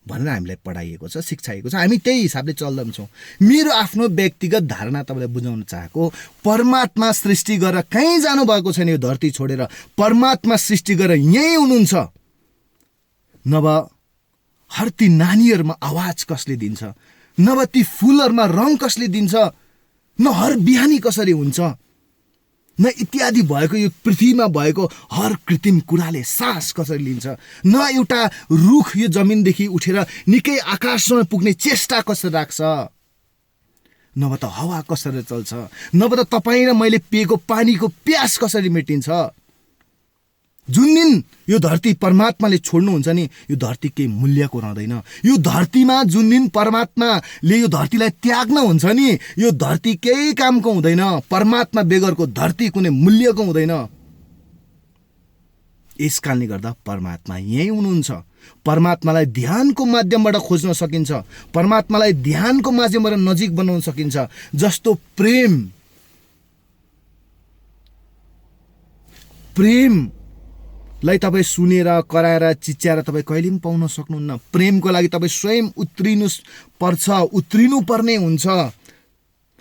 भनेर हामीलाई पढाइएको छ, शिक्षाइएको छ। हामी त्यही हिसाबले चल्दैछौँ। मेरो आफ्नो व्यक्तिगत धारणा तपाईँलाई बुझाउन चाहेको, परमात्मा सृष्टि गरेर कहीँ जानुभएको छैन यो धरती छोडेर। परमात्मा सृष्टि गरेर यहीँ हुनुहुन्छ। नभए हर ती नानीहरूमा आवाज कसले दिन्छ, नभए ती फुलहरूमा रङ कसले दिन्छ, न हर बिहानी कसरी हुन्छ, न इत्यादि भएको यो पृथ्वीमा भएको हर कृत्रिम कुराले सास कसरी लिन्छ, न एउटा रुख यो जमिनदेखि उठेर निकै आकाशमा पुग्ने चेष्टा कसरी राख्छ, नभए त हावा कसरी चल्छ, नभए त तपाईँ र मैले पिएको पानीको प्यास कसरी मेटिन्छ। जुन दिन यो धरती परमात्माले छोड्नुहुन्छ नि, यो धरती केही मूल्यको रहँदैन। यो धरतीमा जुन दिन परमात्माले यो धरतीलाई त्याग्न हुन्छ नि, यो धरती केही कामको हुँदैन। परमात्मा बेगरको धरती कुनै मूल्यको हुँदैन। यस कारणले गर्दा परमात्मा यहीँ हुनुहुन्छ। परमात्मालाई ध्यानको माध्यमबाट खोज्न सकिन्छ, परमात्मालाई ध्यानको माध्यमबाट नजिक बनाउन सकिन्छ। जस्तो प्रेमलाई तपाईँ सुनेर, कराएर, चिच्याएर तपाईँ कहिले पनि पाउन सक्नुहुन्न। प्रेमको लागि तपाईँ स्वयं उत्रिनु पर्ने हुन्छ।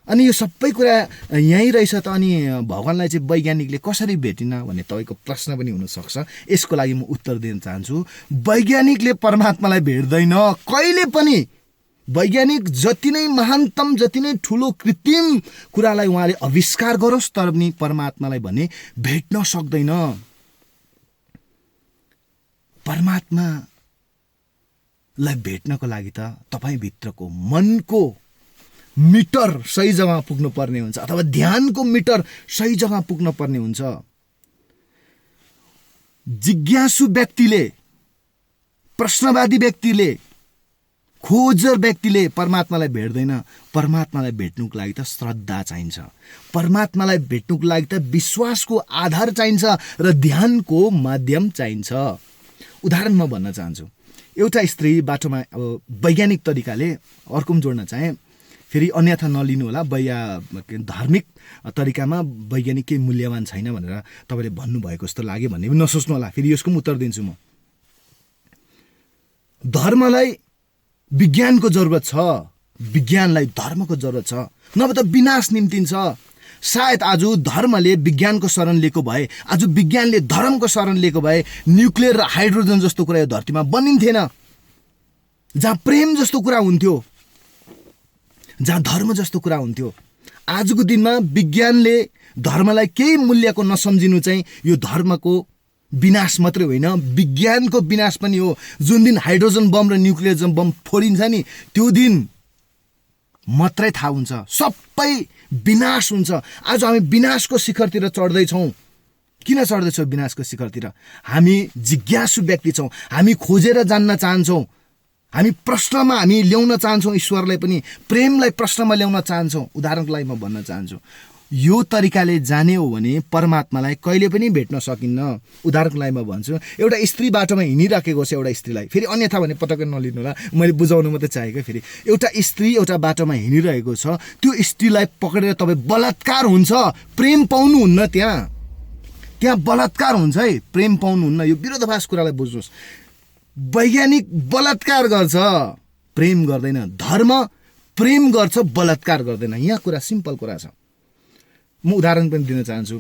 अनि यो सबै कुरा यहीँ रहेछ त, अनि भगवान्लाई चाहिँ वैज्ञानिकले कसरी भेटिन भन्ने तपाईँको प्रश्न पनि हुनसक्छ। यसको लागि म उत्तर दिन चाहन्छु, वैज्ञानिकले परमात्मालाई भेट्दैन कहिले पनि। वैज्ञानिक जति नै महानतम, जति नै ठुलो कृत्रिम कुरालाई उहाँले आविष्कार गरोस्, तर पनि परमात्मालाई भने भेट्न सक्दैन। परमात्मालाई भेट्नको लागि त तपाईँभित्रको मनको मिटर सही जग्गामा पुग्नु पर्ने हुन्छ, अथवा ध्यानको मिटर सही जग्गामा पुग्न पर्ने हुन्छ। जिज्ञासु व्यक्तिले, प्रश्नवादी व्यक्तिले, खोजर व्यक्तिले परमात्मालाई भेट्दैन। परमात्मालाई भेट्नुको लागि त श्रद्धा चाहिन्छ, परमात्मालाई भेट्नुको लागि त विश्वासको आधार चाहिन्छ र ध्यानको माध्यम चाहिन्छ। उदाहरण म भन्न चाहन्छु, एउटा स्त्री बाटोमा, अब वैज्ञानिक तरिकाले अर्को पनि जोड्न चाहे, फेरि अन्यथा नलिनु होला, धार्मिक तरिकामा वैज्ञानिक केही मूल्यवान छैन भनेर तपाईँले भन्नुभएको जस्तो लाग्यो भन्ने पनि नसोच्नु होला। फेरि यसको पनि उत्तर दिन्छु म। धर्मलाई विज्ञानको जरुरत छ, विज्ञानलाई धर्मको जरुरत छ, नभए त विनाश निम्तिन्छ। सायद आज धर्मले विज्ञानको शरण लिएको भए, आज विज्ञानले धर्मको शरण लिएको भए, न्युक्लियर र हाइड्रोजन जस्तो कुरा यो धरतीमा बनिन्थेन। जहाँ प्रेम जस्तो कुरा हुन्थ्यो, जहाँ धर्म जस्तो कुरा हुन्थ्यो। आजको दिनमा विज्ञानले धर्मलाई केही मूल्यको नसम्झिनु चाहिँ यो धर्मको विनाश मात्रै होइन, विज्ञानको विनाश पनि हो। जुन दिन हाइड्रोजन बम र न्युक्लियर बम फोडिन्छ नि, त्यो दिन मात्रै थाहा हुन्छ सबै विनाश हुन्छ। आज हामी विनाशको शिखरतिर चढ्दैछौँ। किन चढ्दैछौँ विनाशको शिखरतिर? हामी जिज्ञासु व्यक्ति छौँ, हामी खोजेर जान्न चाहन्छौँ, हामी प्रश्नमा हामी ल्याउन चाहन्छौँ, ईश्वरलाई पनि प्रेमलाई प्रश्नमा ल्याउन चाहन्छौँ। उदाहरणको लागि म भन्न चाहन्छु, यो तरिकाले जाने हो भने परमात्मालाई कहिले पनि भेट्न सकिन्न। उदाहरणको लागि म भन्छु, एउटा स्त्री बाटोमा हिँडिराखेको छ एउटा स्त्रीलाई, फेरि अन्यथा भने पटक्कै नलिनु होला, मैले बुझाउनु मात्रै चाहेको। फेरि एउटा स्त्री एउटा बाटोमा हिँडिरहेको छ, त्यो स्त्रीलाई पक्रेर तपाईँ बलात्कार हुन्छ, प्रेम पाउनुहुन्न। त्यहाँ बलात्कार हुन्छ है, प्रेम पाउनुहुन्न। यो विरोधाभास कुरालाई बुझ्नुहोस्। वैज्ञानिक बलात्कार गर्छ, प्रेम गर्दैन। धर्म प्रेम गर्छ, बलात्कार गर्दैन। यहाँ कुरा सिम्पल कुरा छ। म उदाहरण पनि दिन चाहन्छु।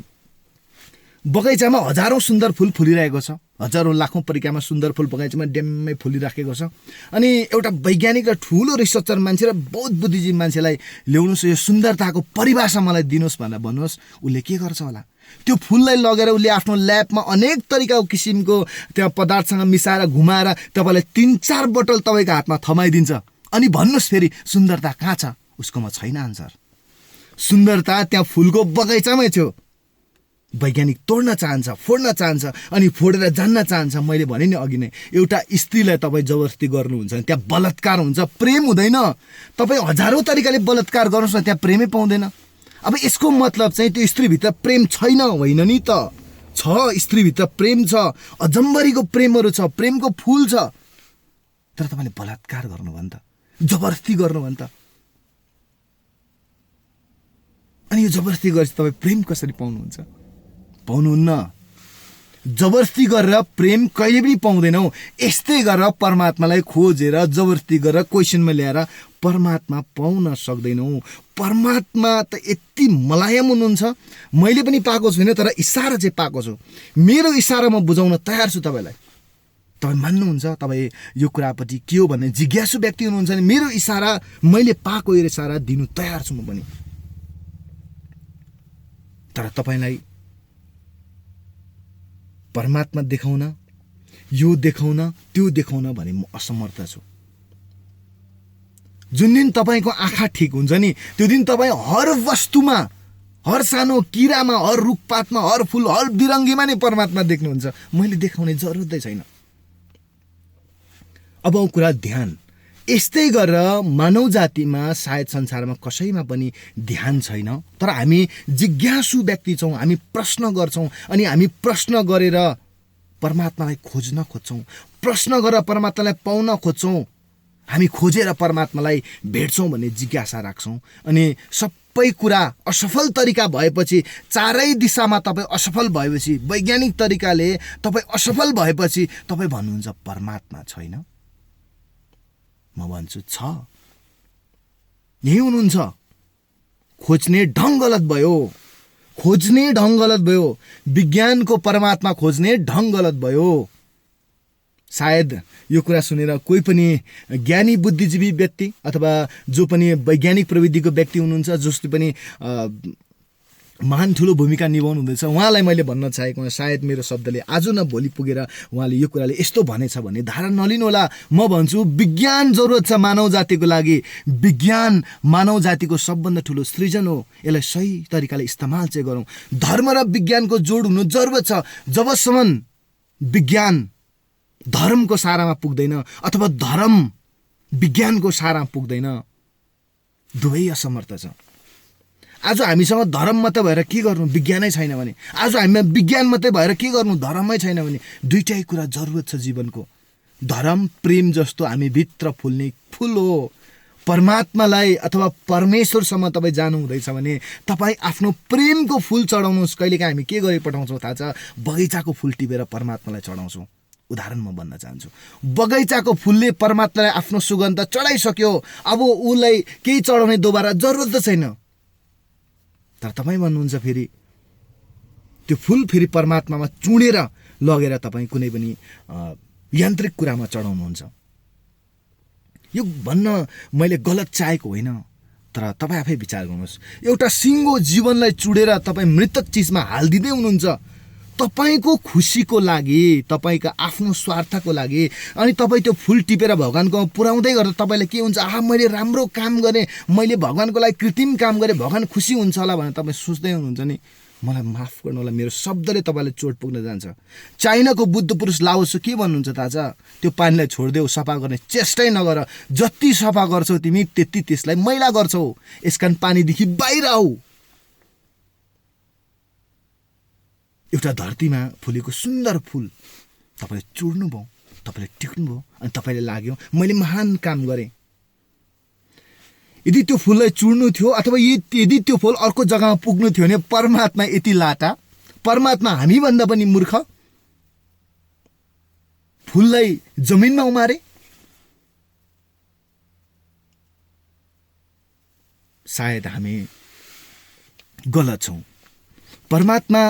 बगैँचामा हजारौँ सुन्दर फुल फुलिरहेको छ, हजारौँ लाखौँ परिक्रमा सुन्दर फुल बगैँचामा ड्याम्मै फुलिराखेको छ। अनि एउटा वैज्ञानिक र ठुलो रिसर्चर मान्छे र बहुत बुद्धिजीवी मान्छेलाई ल्याउनुहोस्, यो सुन्दरताको परिभाषा मलाई दिनुहोस् भनेर भन्नुहोस्, उसले के गर्छ होला? त्यो फुललाई लगेर उसले आफ्नो ल्याबमा अनेक तरिकाको किसिमको त्यहाँ पदार्थसँग मिसाएर घुमाएर तपाईँलाई 3-4 बोतल तपाईँको हातमा थमाइदिन्छ। अनि भन्नुहोस् फेरि सुन्दरता कहाँ छ? उसकोमा छैन आन्सर। सुन्दरता त्यहाँ फुलको बगैँचामै थियो। वैज्ञानिक तोड्न चाहन्छ, फोड्न चाहन्छ, अनि फोडेर जान्न चाहन्छ। मैले भने नि अघि नै, एउटा स्त्रीलाई तपाईँ जबरजस्ती गर्नुहुन्छ भने त्यहाँ बलात्कार हुन्छ, प्रेम हुँदैन। तपाईँ हजारौँ तरिकाले बलात्कार गर्नुहोस् न, त्यहाँ प्रेमै पाउँदैन। अब यसको मतलब चाहिँ त्यो स्त्रीभित्र प्रेम छैन होइन नि त? छ, स्त्रीभित्र प्रेम छ, अजम्बरीको प्रेमहरू छ, प्रेमको फुल छ। तर तपाईँले बलात्कार गर्नुभयो नि त, जबरजस्ती गर्नुभयो नि त। अनि यो जबरजस्ती गरेपछि तपाईँ प्रेम कसरी पाउनुहुन्छ? पाउनुहुन्न। जबरजस्ती गरेर प्रेम कहिले पनि पाउँदैनौ। यस्तै गरेर परमात्मालाई खोजेर जबरजस्ती गरेर क्वेसनमा ल्याएर परमात्मा पाउन सक्दैनौ। परमात्मा त यति मलायम हुनुहुन्छ। मैले पनि पाएको छुइनँ, तर इसारा चाहिँ पाएको छु। मेरो इसारा म बुझाउन तयार छु तपाईँलाई। तपाईँ मान्नुहुन्छ? तपाईँ यो कुरापट्टि के हो भन्ने जिज्ञासु व्यक्ति हुनुहुन्छ भने मेरो इसारा, मैले पाएको इसारा दिनु तयार छु म पनि। तर तपाईँलाई परमात्मा देखाउन, यो देखाउन, त्यो देखाउन भने म असमर्थ छु। जुन दिन तपाईँको आँखा ठिक हुन्छ नि, त्यो दिन तपाईँ हर वस्तुमा, हर सानो किरामा, हर रुखपातमा, हर फुल, हर बिरङ्गीमा नै परमात्मा देख्नुहुन्छ। मैले देखाउने जरुरतै छैन। अब कुरा ध्यान। यस्तै गरेर मानव जातिमा सायद संसारमा कसैमा पनि ध्यान छैन, तर हामी जिज्ञासु व्यक्ति छौँ। हामी प्रश्न गर्छौँ, अनि हामी प्रश्न गरेर परमात्मालाई खोज्न खोज्छौँ, प्रश्न गरेर परमात्मालाई पाउन खोज्छौँ। हामी खोजेर परमात्मालाई भेट्छौँ भन्ने जिज्ञासा राख्छौँ। अनि सबै कुरा असफल तरिका भएपछि, चारै दिशामा तपाईँ असफल भएपछि, वैज्ञानिक तरिकाले तपाईँ असफल भएपछि तपाईँ भन्नुहुन्छ परमात्मा छैन। म भन्छु छ। यही हुनुहुन्छ। खोज्ने ढङ्ग गलत भयो। खोज्ने ढङ्ग गलत भयो। विज्ञानको परमात्मा खोज्ने ढङ्ग गलत भयो। सायद यो कुरा सुनेर कोही पनि ज्ञानी बुद्धिजीवी व्यक्ति अथवा जो पनि वैज्ञानिक प्रविधिको व्यक्ति हुनुहुन्छ, जसले पनि महान ठुलो भूमिका निभाउनु हुँदैछ, उहाँलाई मैले भन्न चाहेको सायद मेरो शब्दले आज न भोलि पुगेर उहाँले यो कुराले यस्तो भनेछ भन्ने धारणा नलिनु होला। म भन्छु विज्ञान जरुरत छ मानव जातिको लागि। विज्ञान मानव जातिको सबभन्दा ठुलो सृजन हो। यसलाई सही तरिकाले इस्तेमाल चाहिँ गरौँ। धर्म र विज्ञानको जोड हुनु जरुरत छ। जबसम्म विज्ञान धर्मको सारामा पुग्दैन अथवा धर्म विज्ञानको सारामा पुग्दैन, दुवै असमर्थ छ। आज हामीसँग धर्म मात्रै भएर के गर्नु? विज्ञानै छैन भने। आज हामीमा विज्ञान मात्रै भएर के गर्नु? धर्मै छैन भने। दुईटै कुरा जरुरत छ जीवनको। धर्म प्रेम जस्तो हामी भित्र फुल्ने फुल हो। परमात्मालाई अथवा परमेश्वरसम्म तपाईँ जानु हुँदैछ भने तपाईँ आफ्नो प्रेमको फुल चढाउनुहोस्। कहिलेकाहीँ हामी के गरी पठाउँछौँ थाहा छ? बगैँचाको फुल टिपेर परमात्मालाई चढाउँछौँ। उदाहरण म भन्न चाहन्छु। बगैँचाको फुलले परमात्मालाई आफ्नो सुगन्ध चढाइसक्यो, अब उसलाई केही चढाउने दोबारा जरुरत छैन। तर तपाईँ भन्नुहुन्छ फेरि त्यो फुल फेरि परमात्मामा चुडेर लगेर तपाईँ कुनै पनि यान्त्रिक कुरामा चढाउनुहुन्छ। यो भन्न मैले गलत चाहेको होइन, तर तपाईँ आफै विचार गर्नुहोस्। एउटा सिङ्गो जीवनलाई चुडेर तपाईँ मृतक चिजमा हालिदिँदै हुनुहुन्छ। तपाईँको खुसीको लागि, तपाईँको आफ्नो स्वार्थको लागि। अनि तपाईँ त्यो फुल टिपेर भगवान्को पुर्याउँदै गर्दा तपाईँलाई के हुन्छ? मैले राम्रो काम गरेँ, मैले भगवान्को लागि कृत्रिम काम गरेँ, भगवान् खुसी हुन्छ होला भनेर तपाईँ सोच्दै हुनुहुन्छ नि। मलाई माफ गर्नु होला, मेरो शब्दले तपाईँलाई चोट पुग्न जान्छ। चाइनाको बुद्ध पुरुष लाओसु के भन्नुहुन्छ थाहा छ? त्यो पानीलाई छोडिदेऊ, सफा गर्ने चेष्टै नगर। जति सफा गर्छौ तिमी त्यति त्यसलाई मैला गर्छौ। यसकारण पानीदेखि बाहिर आऊ। एउटा धरतीमा फुलेको सुन्दर फुल तपाईँले चुड्नुभयो, तपाईँले टिक्नुभयो अनि तपाईँले लाग्यो मैले महान काम गरेँ। यदि त्यो फुललाई चुड्नु थियो अथवा यदि त्यो फुल अर्को जग्गामा पुग्नु थियो भने परमात्मा यति लाटा, परमात्मा हामीभन्दा पनि मूर्ख, फुललाई जमिनमा उमारे। सायद हामी गलत छौँ। परमात्मा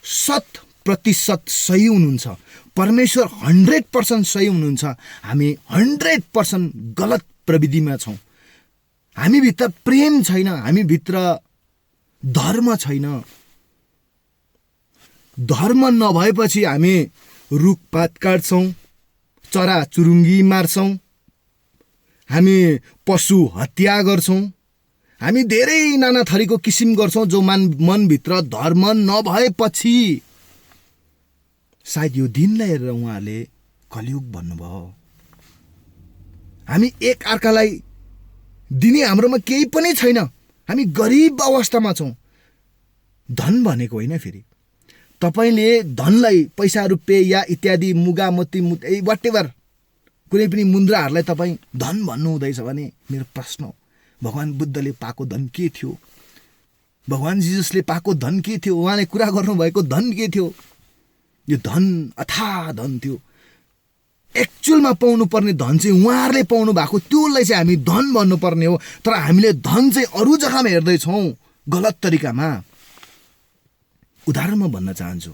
100% सही हुनुहुन्छ, परमेश्वर 100% सही हुनुहुन्छ। हामी 100% गलत प्रविधिमा छौँ। हामीभित्र प्रेम छैन, हामीभित्र धर्म छैन। धर्म नभएपछि हामी रुखपात काट्छौँ, चरा चुरुङ्गी मार्छौँ, हामी पशु हत्या गर्छौँ, हामी धेरै नाना थरीको किसिम गर्छौँ जो मनभित्र धर्म नभएपछि। सायद यो दिनलाई हेरेर उहाँले कलियुग भन्नुभयो। हामी एक अर्कालाई दिने हाम्रोमा केही पनि छैन, हामी गरिब अवस्थामा छौँ। धन भनेको होइन, फेरि तपाईँले धनलाई पैसा रुपियाँ या इत्यादि मुगा मोती वाटेभर कुनै पनि मुद्राहरूलाई तपाईँ धन भन्नु हुँदैछ भने मेरो प्रश्न हो, भगवान बुद्धले पाएको धन के थियो? भगवान जिजसले पाएको धन के थियो? उहाँले कुरा गर्नुभएको धन के थियो? यो धन अथाह धन थियो। एक्चुअलमा पाउनु पर्ने धन चाहिँ उहाँहरूले पाउनु भएको, त्योलाई चाहिँ हामी धन भन्नुपर्ने हो। तर हामीले धन चाहिँ अरू जग्गामा हेर्दैछौँ, गलत तरिकामा। उदाहरण म भन्न चाहन्छु,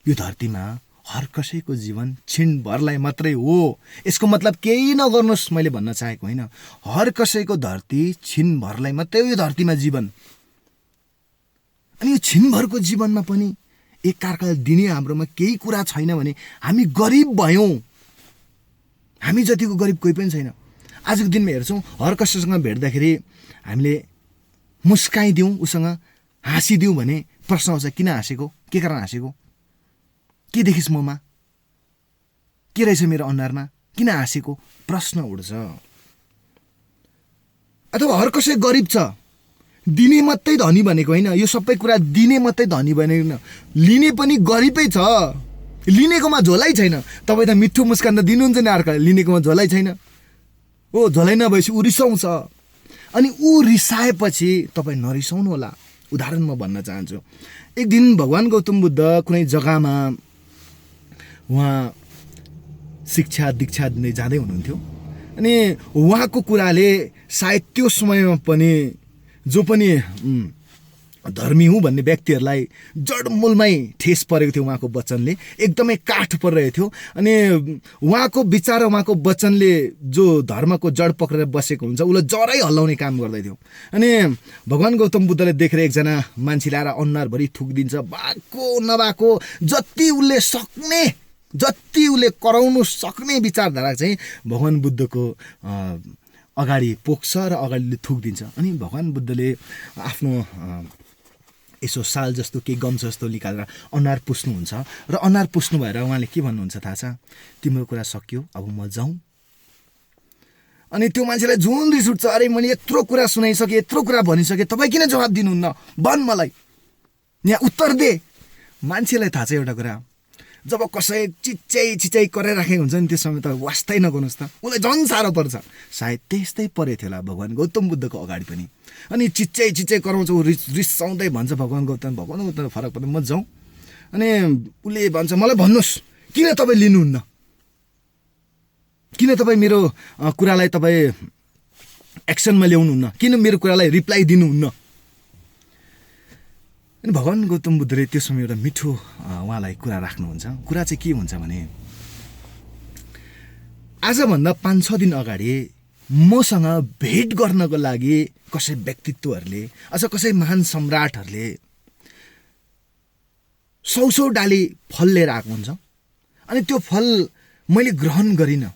यो धरतीमा हर कसैको जीवन छिनभरलाई मात्रै हो। यसको मतलब केही नगर्नुहोस् मैले भन्न चाहेको होइन। हर कसैको धरती छिनभरलाई मात्रै हो यो धरतीमा जीवन। अनि यो छिनभरको जीवनमा पनि एकअर्कालाई दिने हाम्रोमा केही कुरा छैन भने हामी गरिब भयौँ। हामी जतिको गरिब कोही पनि छैन। आजको दिनमा हेर्छौँ, हर कसैसँग भेट्दाखेरि हामीले मुस्काइदिउँ, उसँग हाँसिदिउँ भने प्रश्न आउँछ, किन हाँसेको? के कारण हाँसेको? के देखिस् ममा? के रहेछ मेरो अनुहारमा? किन हाँसेको? प्रश्न उठ्छ। अथवा हर कसै गरिब छ, दिने मात्रै धनी भनेको होइन। यो सबै कुरा दिने मात्रै धनी भनेको होइन, लिने पनि गरिबै छ। लिनेकोमा झोलै छैन। तपाईँ त मिठो मुस्कान त दिनुहुन्छ नि अर्काले, लिनेकोमा झोलै छैन। ओ झोलै नभएपछि ऊ रिसाउँछ। अनि ऊ रिसाएपछि तपाईँ नरिसाउनु होला। उदाहरण म भन्न चाहन्छु, एक दिन भगवान गौतम बुद्ध कुनै जग्गामा उहाँ शिक्षा दीक्षा दिने जाँदै हुनुहुन्थ्यो। अनि उहाँको कुराले सायद त्यो समयमा पनि जो पनि धर्मी हुँ भन्ने व्यक्तिहरूलाई जडमूलमै ठेस परेको थियो। उहाँको वचनले एकदमै काठ परिरहेको थियो। अनि उहाँको विचार, उहाँको वचनले जो धर्मको जड पक्रेर बसेको हुन्छ उसलाई जरै हल्लाउने काम गर्दै थियो। अनि भगवान गौतम बुद्धले देखेर एकजना मान्छे ल्याएर अनुहारभरि थुकिदिन्छ। भएको नभएको जति उसले सक्ने, जति उसले कराउनु सक्ने विचारधारा चाहिँ भगवान बुद्धको अगाडि पोख्छ र अगाडि थुकिदिन्छ। अनि भगवान बुद्धले आफ्नो यसो साल जस्तो केही गम्छ जस्तो निकालेर अनुहार पुस्नुहुन्छ। र अनुहार पुस्नु भएर उहाँले के भन्नुहुन्छ थाहा छ? तिम्रो कुरा सक्यो, अब म जाउँ। अनि त्यो मान्छेलाई जुन रिस उठ्छ, अरे मैले यत्रो कुरा सुनाइसकेँ, यत्रो कुरा भनिसकेँ, तपाईँ किन जवाब दिनुहुन्न? भन् मलाई, यहाँ उत्तर दे। मान्छेलाई थाहा छ एउटा कुरा, जब कसै चिच्याइ कराइराखेको हुन्छ नि, त्यो समय तपाईँ वास्तै नगर्नुहोस् त, उसलाई झन् साह्रो पर्छ। सायद त्यस्तै परेको थियो होला भगवान गौतम बुद्धको अगाडि पनि। अनि चिच्याइ कराउँछ, ऊ रिसाउँदै भन्छ भगवान गौतम फरक पर्दैन, म जाउँ। अनि उसले भन्छ, मलाई भन्नुहोस् किन तपाईँ लिनुहुन्न? किन तपाईँ मेरो कुरालाई तपाईँ एक्सनमा ल्याउनुहुन्न? किन मेरो कुरालाई रिप्लाई दिनुहुन्न? अनि भगवान गौतम बुद्धले त्यो समय एउटा मिठो उहाँलाई कुरा राख्नुहुन्छ। कुरा चाहिँ के हुन्छ भने, आजभन्दा 5-6 दिन अगाडि मसँग भेट गर्नको लागि कसै व्यक्तित्वहरूले अथवा कसै महान सम्राटहरूले 100 डाली फल लिएर आएको हुन्छ। अनि त्यो फल मैले ग्रहण गरिनँ,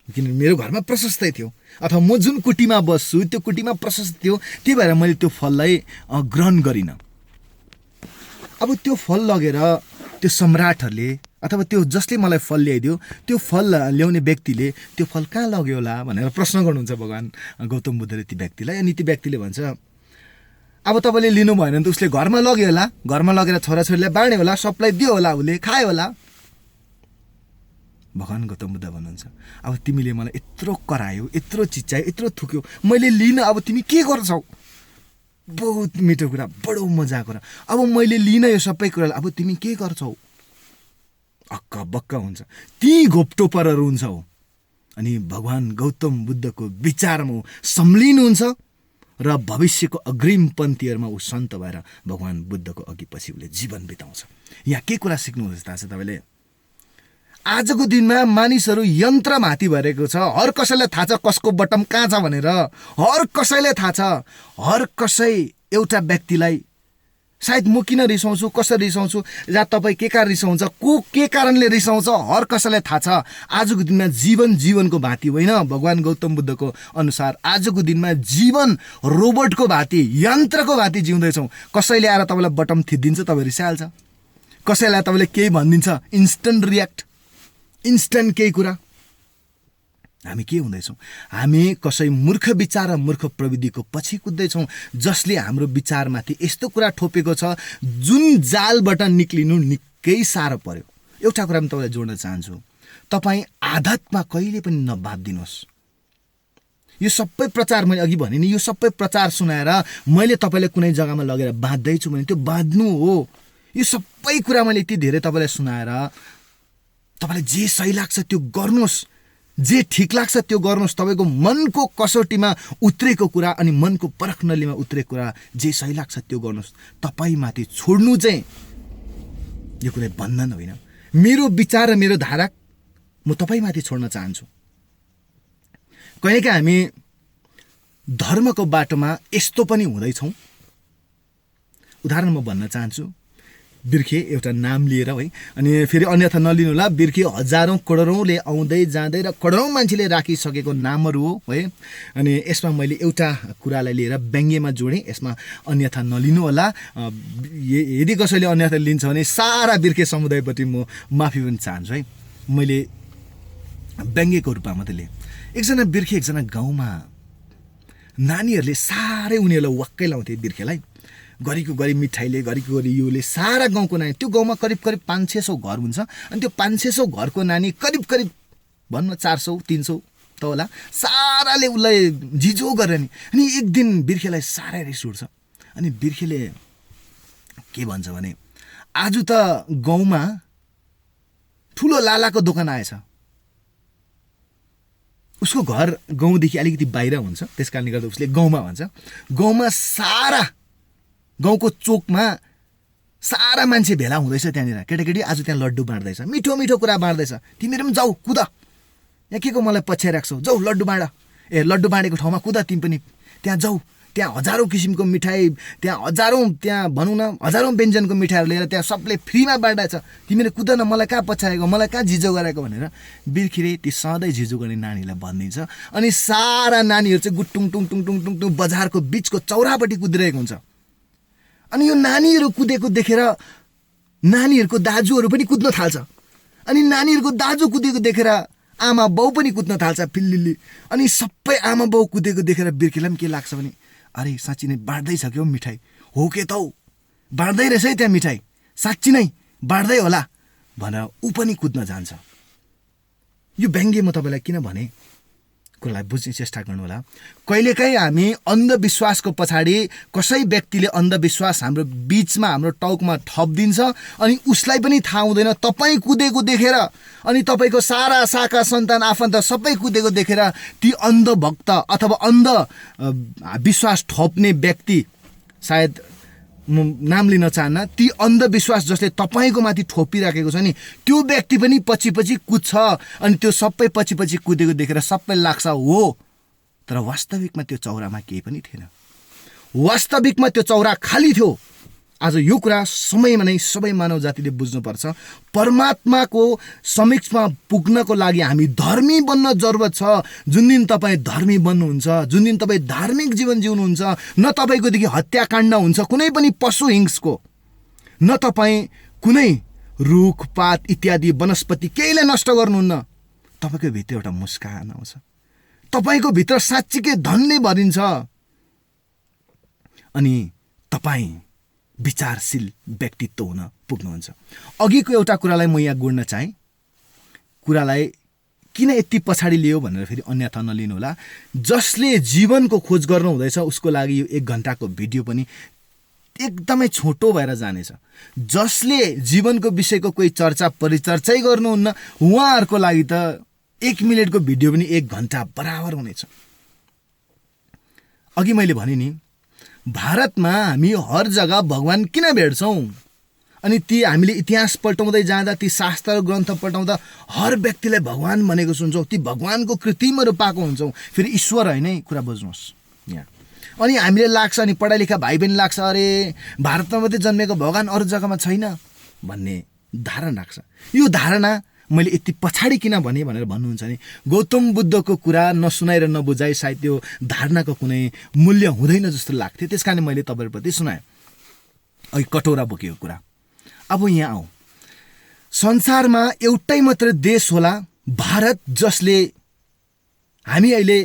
किनभने मेरो घरमा प्रशस्तै थियो, अथवा म जुन कुटीमा बस्छु त्यो कुटीमा प्रशस्त थियो, त्यही भएर मैले त्यो फललाई ग्रहण गरिनँ। अब त्यो फल लगेर त्यो सम्राटहरूले अथवा त्यो जसले मलाई फल ल्याइदियो त्यो फल ल्याउने व्यक्तिले त्यो फल कहाँ लग्यो होला भनेर प्रश्न गर्नुहुन्छ भगवान गौतम बुद्धले ती व्यक्तिलाई। अनि ती व्यक्तिले भन्छ, अब तपाईँले लिनु भएन भने त उसले घरमा लग्यो होला, घरमा लगेर छोराछोरीलाई बाँड्यो होला, सबलाई दियो होला, उसले खायो होला। भगवान् गौतम बुद्ध भन्नुहुन्छ अब तिमीले मलाई यत्रो करायो, यत्रो चिच्चायो, यत्रो थुक्यो, मैले लिन, अब तिमी के गर्छौ? बहुत मिठो कुरा, बडो मजाको कुरा। अब मैले लिन यो सबै कुरालाई, अब तिमी के गर्छौ? अक्क बक्क हुन्छ, ती घोप्टो पर रुन्छौ। अनि भगवान् गौतम बुद्धको विचारमा सम्लिनुहुन्छ र भविष्यको अग्रिम पन्थीहरूमा ऊ सन्त भएर भगवान् बुद्धको अघि पछि उसले जीवन बिताउँछ। यहाँ के कुरा सिक्नुहुन्छ थाहा छ तपाईँले? आजको दिनमा मानिसहरू यन्त्रमाथि भरेको छ। हर कसैलाई थाहा छ कसको बटम कहाँ छ भनेर, हर कसैलाई थाहा छ। हर कसै एउटा व्यक्तिलाई सायद म किन रिसाउँछु, कसरी रिसाउँछु, या तपाईँ के कारण रिसाउँछ, को के कारणले रिसाउँछ, हर कसैलाई थाहा छ। आजको दिनमा जीवनको भाँति होइन, भगवान् गौतम बुद्धको अनुसार आजको दिनमा जीवन रोबोटको भाँति, यन्त्रको भाँति जिउँदैछौँ। कसैले आएर तपाईँलाई बटम थिचिदिन्छ, तपाईँ रिसाइहाल्छ। कसैलाई तपाईँले केही भनिदिन्छ, इन्स्टन्ट रियाक्ट, इन्स्टन्ट केही कुरा। हामी के हुँदैछौँ? हामी कसै मूर्ख विचार र मूर्ख प्रविधिको पछि कुद्दैछौँ, जसले हाम्रो विचारमाथि यस्तो कुरा थोपेको छ जुन जालबाट निक्लिनु निकै साह्रो पर्यो। एउटा कुरा म तपाईँलाई जोड्न चाहन्छु, तपाईँ आदतमा कहिले पनि नबाँधिनुहोस्। यो सबै प्रचार मैले अघि भने नि, यो सबै प्रचार सुनाएर मैले तपाईँलाई कुनै जग्गामा लगेर बाँध्दैछु भने त्यो बाँध्नु हो। यो सबै कुरा मैले यति धेरै तपाईँलाई सुनाएर तपाईँलाई जे सही लाग्छ त्यो गर्नुहोस्, जे ठिक लाग्छ त्यो गर्नुहोस्। तपाईँको मनको कसौटीमा उत्रेको कुरा अनि मनको परख नलीमा उत्रेको कुरा जे सही लाग्छ त्यो गर्नुहोस्। तपाईँमाथि छोड्नु चाहिँ यो कुनै बन्धन होइन। मेरो विचार र मेरो धारा म तपाईँमाथि छोड्न चाहन्छु। कहिलेकाहीँ हामी धर्मको बाटोमा यस्तो पनि हुँदैछौँ। उदाहरण म भन्न चाहन्छु, बिर्खे एउटा नाम लिएर है, अनि फेरि अन्यथा नलिनु होला। बिर्खे हजारौँ करोडौँले आउँदै जाँदै र करोडौँ मान्छेले राखिसकेको नामहरू हो है। अनि यसमा मैले एउटा कुरालाई लिएर व्यङ्ग्यमा जोडेँ, यसमा अन्यथा नलिनु होला। यदि कसैले अन्यथा लिन्छ भने सारा बिर्खे समुदायपट्टि म माफी पनि चाहन्छु है। मैले व्यङ्ग्यको रूपमा मात्रै लिएँ। एकजना बिर्खे एकजना गाउँमा नानीहरूले साह्रै उनीहरूलाई वाक्कै लाउँथे बिर्खेलाई। घरिको घरि मिठाईले, घरिको घरि योले सारा गाउँको नानी, त्यो गाउँमा करिब 500-600 घर हुन्छ। अनि त्यो 500-600 घरको नानी करिब भन्न 400-300 त होला, साराले उसलाई झिझो गरेर नि। अनि एक दिन बिर्खेलाई साह्रै रिस उठ्छ। अनि बिर्खेले के भन्छ भने, आज त गाउँमा ठुलो लालाको दोकान आएछ। उसको घर गाउँदेखि अलिकति बाहिर हुन्छ, त्यस कारणले गर्दा उसले गाउँमा भन्छ। गाउँमा सारा गाउँको चोकमा सारा मान्छे भेला हुँदैछ। त्यहाँनिर केटाकेटी आज त्यहाँ लड्डु बाँड्दैछ, मिठो मिठो कुरा बाँड्दैछ। तिमीहरू पनि जाऊ, कुद, यहाँ के को मलाई पछ्याइरहेको छौ, जाऊ लड्डु बाँड। लड्डु बाँडेको ठाउँमा कुद, तिमी पनि त्यहाँ जाऊ। त्यहाँ हजारौँ किसिमको मिठाई, त्यहाँ भनौँ न हजारौँ व्यञ्जनको मिठाईहरू लिएर त्यहाँ सबले फ्रीमा बाँडेछ। तिमीले कुद न, मलाई कहाँ पछ्याएको, मलाई कहाँ झिझो गरेको भनेर बिर्खेले ती सधैँ झिझो गर्ने नानीलाई भनिदिन्छ। अनि सारा नानीहरू चाहिँ गुटुङ टुङ टुङ टुङ टुङ टुङ बजारको बिचको चौरापट्टि कुदिरहेको हुन्छ। अनि यो नानीहरू कुदेको देखेर नानीहरूको दाजुहरू पनि कुद्न थाल्छ। अनि नानीहरूको दाजु कुदेको देखेर आमा बाउ पनि कुद्न थाल्छ फिल्लिल्ली। अनि सबै आमा बाउ कुदेको देखेर बिर्खेलाई पनि के लाग्छ भने, अरे साँच्ची नै बाँड्दैछ क्या मिठाई, हो के त, बाँड्दै रहेछ है त्यहाँ मिठाई, साँच्ची नै बाँड्दै होला भनेर ऊ पनि कुद्न जान्छ। यो व्यङ्ग्य म तपाईँलाई किन भने कुरालाई बुझ्ने चेष्टा गर्नु होला। कहिलेकाहीँ हामी अन्धविश्वासको पछाडि कसै व्यक्तिले अन्धविश्वास हाम्रो बिचमा, हाम्रो टाउकोमा थपिदिन्छ अनि उसलाई पनि थाहा हुँदैन। तपाईँ कुदेको देखेर अनि तपाईँको सारा साका सन्तान आफन्त सबै कुदेको देखेर ती अन्धभक्त अथवा अन्ध विश्वास थप्ने व्यक्ति, सायद म नाम लिन चाहन्न, ती अन्धविश्वास जसले तपाईँको माथि थोपिराखेको छ नि, त्यो व्यक्ति पनि पछि पछि कुद्छ। अनि त्यो सबै पछि पछि कुदेको देखेर सबै लाग्छ हो, तर वास्तविकमा त्यो चौरामा केही पनि थिएन। वास्तविकमा त्यो चौरा खाली थियो। आज यो कुरा समयमा नै सबै मानव जातिले बुझ्नुपर्छ। परमात्माको समक्षमा पुग्नको लागि हामी धर्मी बन्न जरुरत छ। जुन दिन तपाईँ धर्मी बन्नुहुन्छ, जुन दिन तपाईँ धार्मिक जीवन जिउनुहुन्छ, न तपाईँकोदेखि हत्याकाण्ड हुन्छ कुनै पनि पशु हिंसको, न तपाईँ कुनै रुखपात इत्यादि वनस्पति केहीलाई नष्ट गर्नुहुन्न, तपाईँको भित्र एउटा मुस्कान आउँछ, तपाईँको भित्र साँच्चीकै धनले भरिन्छ। अनि तपाईँ विचारशील व्यक्तित्व हुन पुग्नुहुन्छ। अघिको एउटा कुरालाई म यहाँ गुड्न चाहेँ, कुरालाई किन यति पछाडि लियो भनेर फेरि अन्यथा नलिनु होला। जसले जीवनको खोज गर्नु हुँदैछ उसको लागि यो 1 घण्टाको भिडियो पनि एकदमै छोटो भएर जानेछ। जसले जीवनको विषयको कोही चर्चा परिचर्चै गर्नुहुन्न उहाँहरूको लागि त 1 मिनेटको भिडियो पनि 1 घण्टा बराबर हुनेछ। अघि मैले भने नि, भारतमा हामी हर जग्गा भगवान किन भेट्छौँ? अनि ती हामीले इतिहास पल्टाउँदै जाँदा, ती शास्त्र ग्रन्थ पल्टाउँदा हर व्यक्तिलाई भगवान भनेको सुन्छौँ, ती भगवानको कृत्रिमहरू पाएको हुन्छौँ। फेरि ईश्वर होइन है, कुरा बुझ्नुहोस् यहाँ। अनि हामीले लाग्छ, अनि पढाइ लेखा भाइ बहिनी लाग्छ, अरे भारतमा मात्रै जन्मेको भगवान अरू जग्गामा छैन भन्ने धारणा राख्छ। यो धारणा मैले यति पछाडि किन भने भनेर भन्नुहुन्छ नि, गौतम बुद्धको कुरा नसुनाइ र नबुझाइ सायद त्यो धारणाको कुनै मूल्य हुँदैन जस्तो लाग्थ्यो। त्यस कारण मैले तपाईँहरूप्रति सुनाएँ। अघि कटोरा बोकेको कुरा। अब यहाँ आऊ, संसारमा एउटै मात्र देश होला भारत, जसले हामी अहिले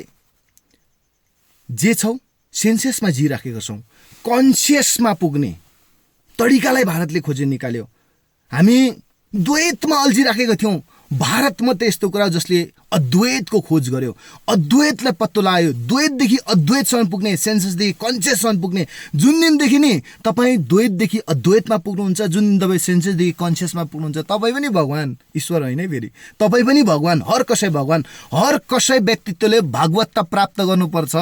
जे छौँ सेन्सेसमा जिराखेका छौँ, कन्सियसमा पुग्ने तरिकालाई भारतले खोजी निकाल्यो। हामी द्वैतमा अल्झिराखेका थियौँ, भारत मात्रै यस्तो कुरा जसले अद्वैतको खोज गर्यो, अद्वैतलाई पत्तो लगायो, द्वैतदेखि अद्वैतसम्म पुग्ने, सेन्सेसदेखि कन्सियससम्म पुग्ने। जुन दिनदेखि नि तपाईँ द्वैतदेखि अद्वैतमा पुग्नुहुन्छ, जुन दिन तपाईँ सेन्सेसदेखि कन्सियसमा पुग्नुहुन्छ, तपाईँ पनि भगवान, ईश्वर होइन है फेरि, तपाईँ पनि भगवान, हर कसै भगवान। हर कसै व्यक्तित्वले भागवतता प्राप्त गर्नुपर्छ।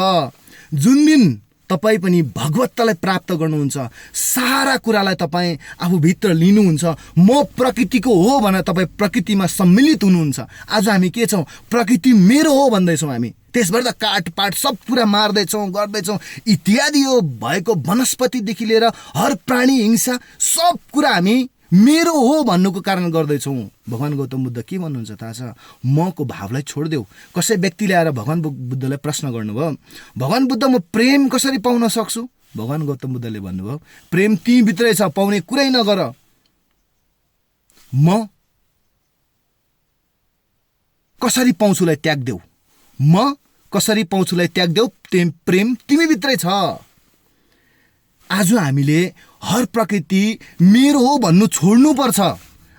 जुन दिन तपाईँ पनि भगवत्तालाई प्राप्त गर्नुहुन्छ, सारा कुरालाई तपाईँ आफूभित्र लिनुहुन्छ, म प्रकृतिको हो भनेर तपाईँ प्रकृतिमा सम्मिलित हुनुहुन्छ। आज हामी के छौँ? प्रकृति मेरो हो भन्दैछौँ हामी। त्यसबाट त काटपाट सब कुरा मार्दैछौँ, गर्दैछौँ, इत्यादि यो भएको वनस्पतिदेखि लिएर हर प्राणी हिंसा सब कुरा हामी मेरो हो भन्नुको कारण गर्दैछौँ। भगवान गौतम बुद्ध के भन्नुहुन्छ थाहा छ? मको भावलाई छोडिदेऊ। कसै व्यक्तिले आएर भगवान बुद्धलाई प्रश्न गर्नुभयो, भगवान बुद्ध म प्रेम कसरी पाउन सक्छु? भगवान गौतम बुद्धले भन्नुभयो, प्रेम तीभित्रै छ, पाउने कुरै नगर। म कसरी पाउँछुलाई त्याग्देऊ, म कसरी पाउँछुलाई त्याग्देऊ, प्रेम तिमीभित्रै छ। आज हामीले हर प्रकृति मेरो हो भन्नु छोड्नुपर्छ।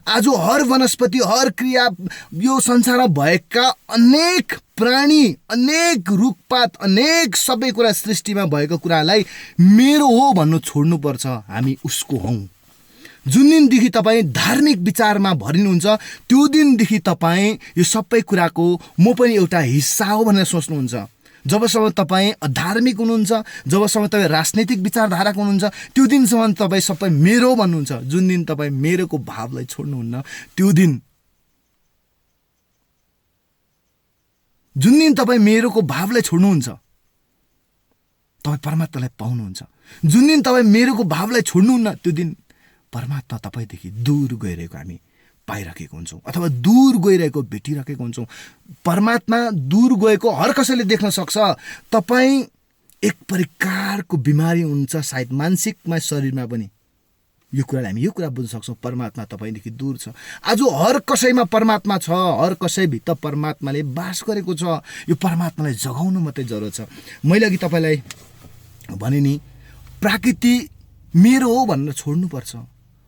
आज हर वनस्पति, हर क्रिया, यो संसारमा भएका अनेक प्राणी, अनेक रुखपात, अनेक सबै कुरा सृष्टिमा भएको कुरालाई मेरो हो भन्नु छोड्नुपर्छ। हामी उसको हौँ। जुन दिनदेखि तपाईँ धार्मिक विचारमा भरिनुहुन्छ, त्यो दिनदेखि तपाईँ यो सबै कुराको म पनि एउटा हिस्सा हो भनेर सोच्नुहुन्छ। जबसम्म तपाईँ अधार्मिक हुनुहुन्छ, जबसम्म तपाईँ राजनैतिक विचारधाराको हुनुहुन्छ, त्यो दिनसम्म तपाईँ सबै मेरो भन्नुहुन्छ। जुन दिन तपाईँ मेरोको भावलाई छोड्नुहुन्न, त्यो दिन, जुन दिन तपाईँ मेरोको भावलाई छोड्नुहुन्छ, तपाईँ परमात्मालाई पाउनुहुन्छ। जुन दिन तपाईँ मेरोको भावलाई छोड्नुहुन्न, त्यो दिन परमात्मा तपाईँदेखि दूर गइरहेको हामी पाइराखेको हुन्छौँ, अथवा दूर गइरहेको भेटिराखेको हुन्छौँ। परमात्मा दूर गएको हर कसैले देख्न सक्छ। तपाईँ एक प्रकारको बिमारी हुन्छ सायद मानसिकमा, शरीरमा पनि। यो कुरालाई हामी यो कुरा बुझ्न सक्छौँ, परमात्मा तपाईँदेखि दूर छ। आज हर कसैमा परमात्मा छ, हर कसैभित्र परमात्माले बास गरेको छ। यो परमात्मालाई जगाउनु मात्रै जरुरत छ। मैले अघि तपाईँलाई भने नि, प्रकृति मेरो हो भनेर छोड्नुपर्छ,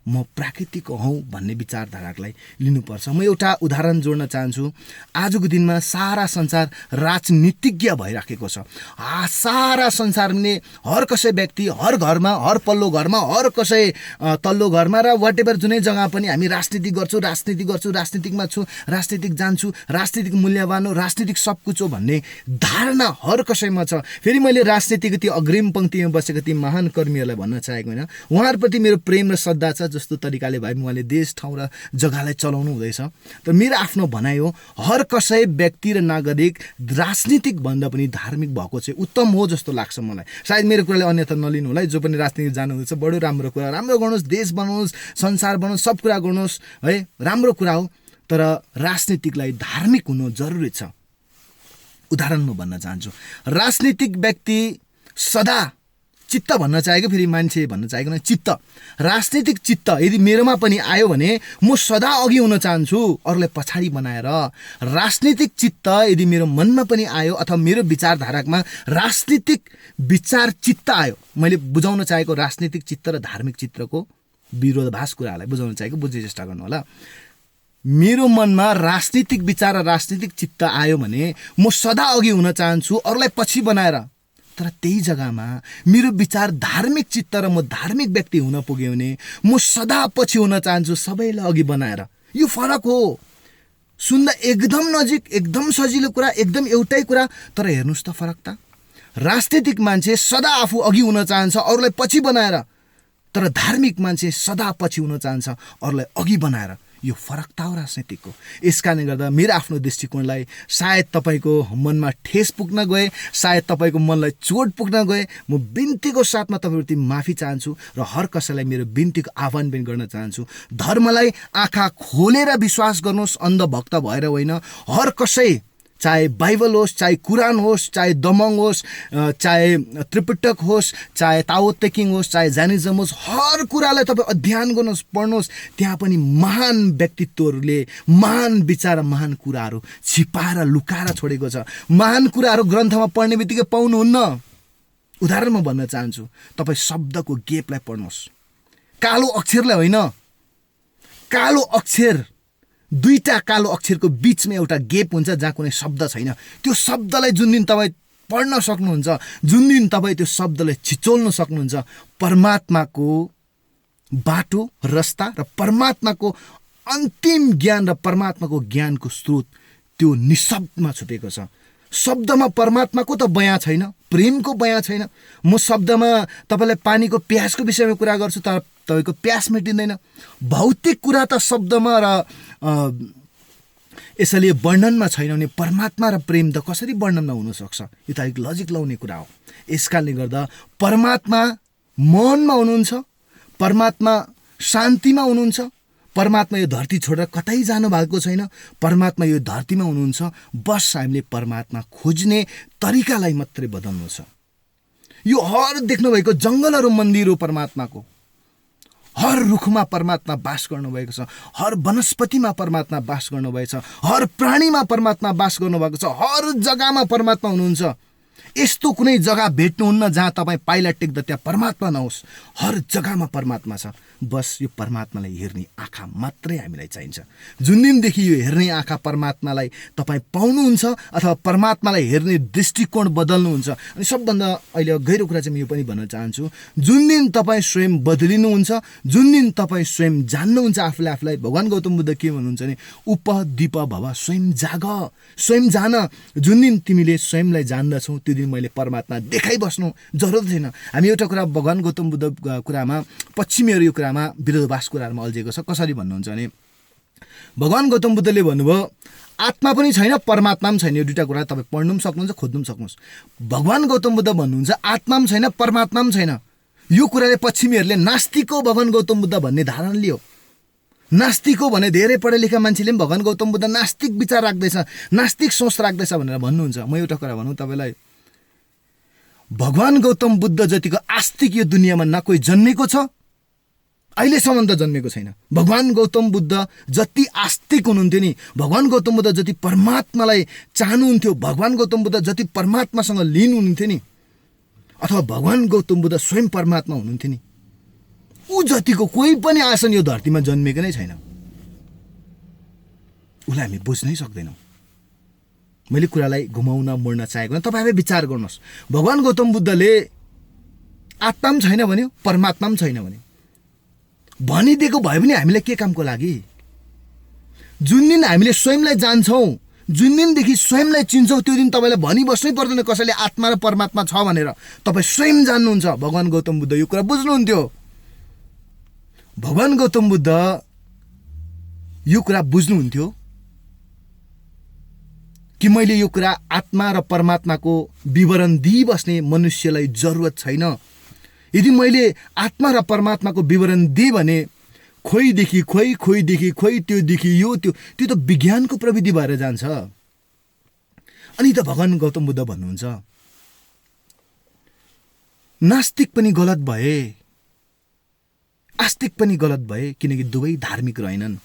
म प्राकृतिक हौँ भन्ने विचारधारालाई लिनुपर्छ। म एउटा उदाहरण जोड्न चाहन्छु। आजको दिनमा सारा संसार राजनीतिज्ञ भइराखेको छ। सारा संसारले हर कसै व्यक्ति, हर घरमा, हर पल्लो घरमा, हर कसै तल्लो घरमा र वाटेभर जुनै जग्गा पनि हामी राजनीति गर्छु, राजनीतिकमा छु, राजनीतिक जान्छु, राजनीतिक मूल्यवान हो, राजनीतिक सब कुछ हो भन्ने धारणा हर कसैमा छ। फेरि मैले राजनीतिको ती अग्रिम पङ्क्तिमा बसेका ती महान कर्मीहरूलाई भन्न चाहेको होइन, उहाँहरूप्रति मेरो प्रेम र श्रद्धा छ। जस्तो तरिकाले भए उहाँले देश, ठाउँ र जग्गालाई चलाउनु हुँदैछ। तर मेरो आफ्नो भनाइ हो, हर कसै व्यक्ति र नागरिक राजनीतिक भन्दा पनि धार्मिक भएको चाहिँ उत्तम हो जस्तो लाग्छ मलाई। सायद मेरो कुराले अन्यथा नलिनु होला। जो पनि राजनीति जानुहुँदैछ, बडो राम्रो कुरा, राम्रो गर्नुहोस्, देश बनाउनुहोस्, संसार बनाउनुहोस्, सब कुरा गर्नुहोस् है, राम्रो कुरा हो। तर राजनीतिकलाई धार्मिक हुनु जरुरी छ। उदाहरण म भन्न चाहन्छु, राजनीतिक व्यक्ति सदा चित्त भन्न चाहेको, फेरि मान्छे भन्न चाहेको नै चित्त, राजनीतिक चित्त यदि मेरोमा पनि आयो भने म सदा अघि हुन चाहन्छु अरूलाई पछाडि बनाएर। राजनीतिक चित्त यदि मेरो मनमा पनि आयो अथवा मेरो विचारधारामा राजनीतिक विचार चित्त आयो, मैले बुझाउन चाहेको राजनीतिक चित्त र धार्मिक चित्तको विरोधाभास कुराहरूलाई बुझाउन चाहेको, बुझ्ने चेष्टा गर्नु होला। मेरो मनमा राजनीतिक विचार र राजनीतिक चित्त आयो भने म सदा अघि हुन चाहन्छु अरूलाई पछि बनाएर। तर त्यही जग्गामा मेरो विचार धार्मिक चित्त र म धार्मिक व्यक्ति हुन पुग्यो भने म सदा पछि हुन चाहन्छु सबैलाई अघि बनाएर। यो फरक हो। सुन्दा एकदम नजिक, एकदम सजिलो कुरा, एकदम एउटै कुरा, तर हेर्नुहोस् त फरक त। राजनीतिक मान्छे सदा आफू अघि हुन चाहन्छ अरूलाई पछि बनाएर, तर धार्मिक मान्छे सदा पछि हुन चाहन्छ अरूलाई अघि बनाएर। यो फरक त हो राजनीतिको। यस कारणले गर्दा मेरो आफ्नो दृष्टिकोणलाई सायद तपाईँको मनमा ठेस पुग्न गए, सायद तपाईँको मनलाई चोट पुग्न गए, म बिन्तीको साथमा तपाईँप्रति माफी चाहन्छु र हर कसैलाई मेरो बिन्तीको आह्वान पनि गर्न चाहन्छु। धर्मलाई आँखा खोलेर विश्वास गर्नुहोस्, अन्धभक्त भएर होइन। हर कसै, चाहे बाइबल होस्, चाहे कुरान होस्, चाहे दमङ होस्, चाहे त्रिपिटक होस्, चाहे ताओ ते किङ होस्, चाहे ज्यानिजम होस्, हर कुरालाई तपाईँ अध्ययन गर्नुहोस्, पढ्नुहोस्। त्यहाँ पनि महान व्यक्तित्वहरूले महान विचार, महान कुराहरू छिपाएर लुकाएर छोडेको छ। महान कुराहरू ग्रन्थमा पढ्ने बित्तिकै पाउनुहुन्न। उदाहरण म भन्न चाहन्छु, तपाईँ शब्दको गेपलाई पढ्नुहोस्, कालो अक्षरलाई होइन। कालो अक्षर, दुईटा कालो अक्षरको बीचमा एउटा गेप हुन्छ जहाँ कुनै शब्द छैन। त्यो शब्दलाई जुन दिन तपाईँ पढ्न सक्नुहुन्छ, जुन दिन तपाईँ त्यो शब्दलाई छिचोल्न सक्नुहुन्छ, परमात्माको बाटो, रस्ता र परमात्माको अन्तिम ज्ञान र परमात्माको ज्ञानको स्रोत त्यो निशब्दमा छुपेको छ। शब्दमा परमात्माको त बयाँ छैन, प्रेमको बयाँ छैन। म शब्दमा तपाईँलाई पानीको प्यासको विषयमा कुरा गर्छु, तर तपाईँको प्यास मेटिँदैन। भौतिक कुरा त शब्दमा र यसैले वर्णनमा छैन भने परमात्मा र प्रेम त कसरी वर्णनमा हुनसक्छ? यो त अलिक लजिक लाउने कुरा हो। यस कारणले गर्दा परमात्मा मनमा हुनुहुन्छ, परमात्मा शान्तिमा हुनुहुन्छ, परमात्मा यो धरती छोडेर कतै जानु भएको छैन, परमात्मा यो धरतीमा हुनुहुन्छ। बस हामीले परमात्मा खोज्ने तरिकालाई मात्रै बदल्नु छ। यो हर देख्नुभएको जङ्गलहरू मन्दिर हो परमात्माको। हर रुखमा परमात्मा बास गर्नुभएको छ, हर वनस्पतिमा परमात्मा बास गर्नुभएको छ, हर प्राणीमा परमात्मा बास गर्नुभएको छ, हर जग्गामा परमात्मा हुनुहुन्छ। यस्तो कुनै जग्गा भेट्नुहुन्न जहाँ तपाईँ पाइला टेक्दा त्यहाँ परमात्मा नहोस्। हर जग्गामा परमात्मा छ। बस यो परमात्मालाई हेर्ने आँखा मात्रै हामीलाई चाहिन्छ। जुन दिनदेखि यो हेर्ने आँखा परमात्मालाई तपाईँ पाउनुहुन्छ अथवा परमात्मालाई हेर्ने दृष्टिकोण बदल्नुहुन्छ, अनि सबभन्दा अहिले गहिरो कुरा चाहिँ म यो पनि भन्न चाहन्छु, जुन दिन तपाईँ स्वयं बदलिनुहुन्छ, जुन दिन तपाईँ स्वयं जान्नुहुन्छ आफूलाई, भगवान गौतम बुद्ध के भन्नुहुन्छ भने उप दीप भव, स्वयं जाग, स्वयं जान। जुन दिन तिमीले स्वयंलाई जान्दछौ त्यो दिन मैले परमात्मा देखाइबस्नु जरुरत छैन। हामी एउटा कुरा भगवान गौतम बुद्ध कुरामा, पश्चिमीहरू यो कुरामा विरोधाभास कुराहरूमा अल्झिएको छ। कसरी भन्नुहुन्छ भने भगवान गौतम बुद्धले भन्नुभयो आत्मा पनि छैन, परमात्मा पनि छैन। यो दुईटा कुरा तपाईँ पढ्नु पनि सक्नुहुन्छ, खोज्नु पनि सक्नुहुन्छ। भगवान गौतम बुद्ध भन्नुहुन्छ आत्मा पनि छैन, परमात्मा पनि छैन। यो कुराले पश्चिमीहरूले नास्तिक हो भगवान गौतम बुद्ध भन्ने धारणा लियो। नास्तिक हो भने धेरै पढे लेखा मान्छेले पनि भगवान गौतम बुद्ध नास्तिक विचार राख्दैछ, नास्तिक सोच राख्दैछ भनेर भन्नुहुन्छ। म एउटा कुरा भनौँ तपाईँलाई, भगवान गौतम बुद्ध जतिको आस्तिक यो दुनियाँमा न कोही जन्मेको छ, अहिलेसम्म त जन्मेको छैन। भगवान गौतम बुद्ध जति आस्तिक हुनुहुन्थ्यो नि, भगवान गौतम बुद्ध जति परमात्मालाई चाहनुहुन्थ्यो, भगवान गौतम बुद्ध जति परमात्मासँग लीन हुनुहुन्थ्यो नि, अथवा भगवान गौतम बुद्ध स्वयं परमात्मा हुनुहुन्थ्यो नि, ऊ जतिको कोही पनि आसन यो धरतीमा जन्मेको नै छैन। उसलाई हामी बुझ्नै सक्दैनौँ। मैले कुरालाई घुमाउन मोड्न चाहेको होइन, तपाईँले विचार गर्नुहोस्। भगवान गौतम बुद्धले आत्मा पनि छैन भन्यो, परमात्मा पनि छैन भन्यो। भनिदिएको भए पनि हामीलाई के कामको लागि? जुन दिन हामीले स्वयंलाई जान्छौँ, जुन दिनदेखि स्वयंलाई चिन्छौँ, त्यो दिन तपाईँलाई भनिबस्नै पर्दैन कसैले आत्मा र परमात्मा छ भनेर। तपाईँ स्वयं जान्नुहुन्छ। भगवान गौतम बुद्ध यो कुरा बुझ्नुहुन्थ्यो। भगवान गौतम बुद्ध यो कुरा बुझ्नुहुन्थ्यो कि मैले यो कुरा आत्मा र परमात्माको विवरण दिइबस्ने मनुष्यलाई जरुरत छैन। यदि मैले आत्मा र परमात्माको विवरण दिएँ भने खोइदेखि खोइ, खोइदेखि खोइ, त्योदेखि यो, त्यो त विज्ञानको प्रविधि भएर जान्छ। अनि त भगवान गौतम बुद्ध भन्नुहुन्छ नास्तिक पनि गलत भए, आस्तिक पनि गलत भए, किनकि दुवै धार्मिक रहेनन्।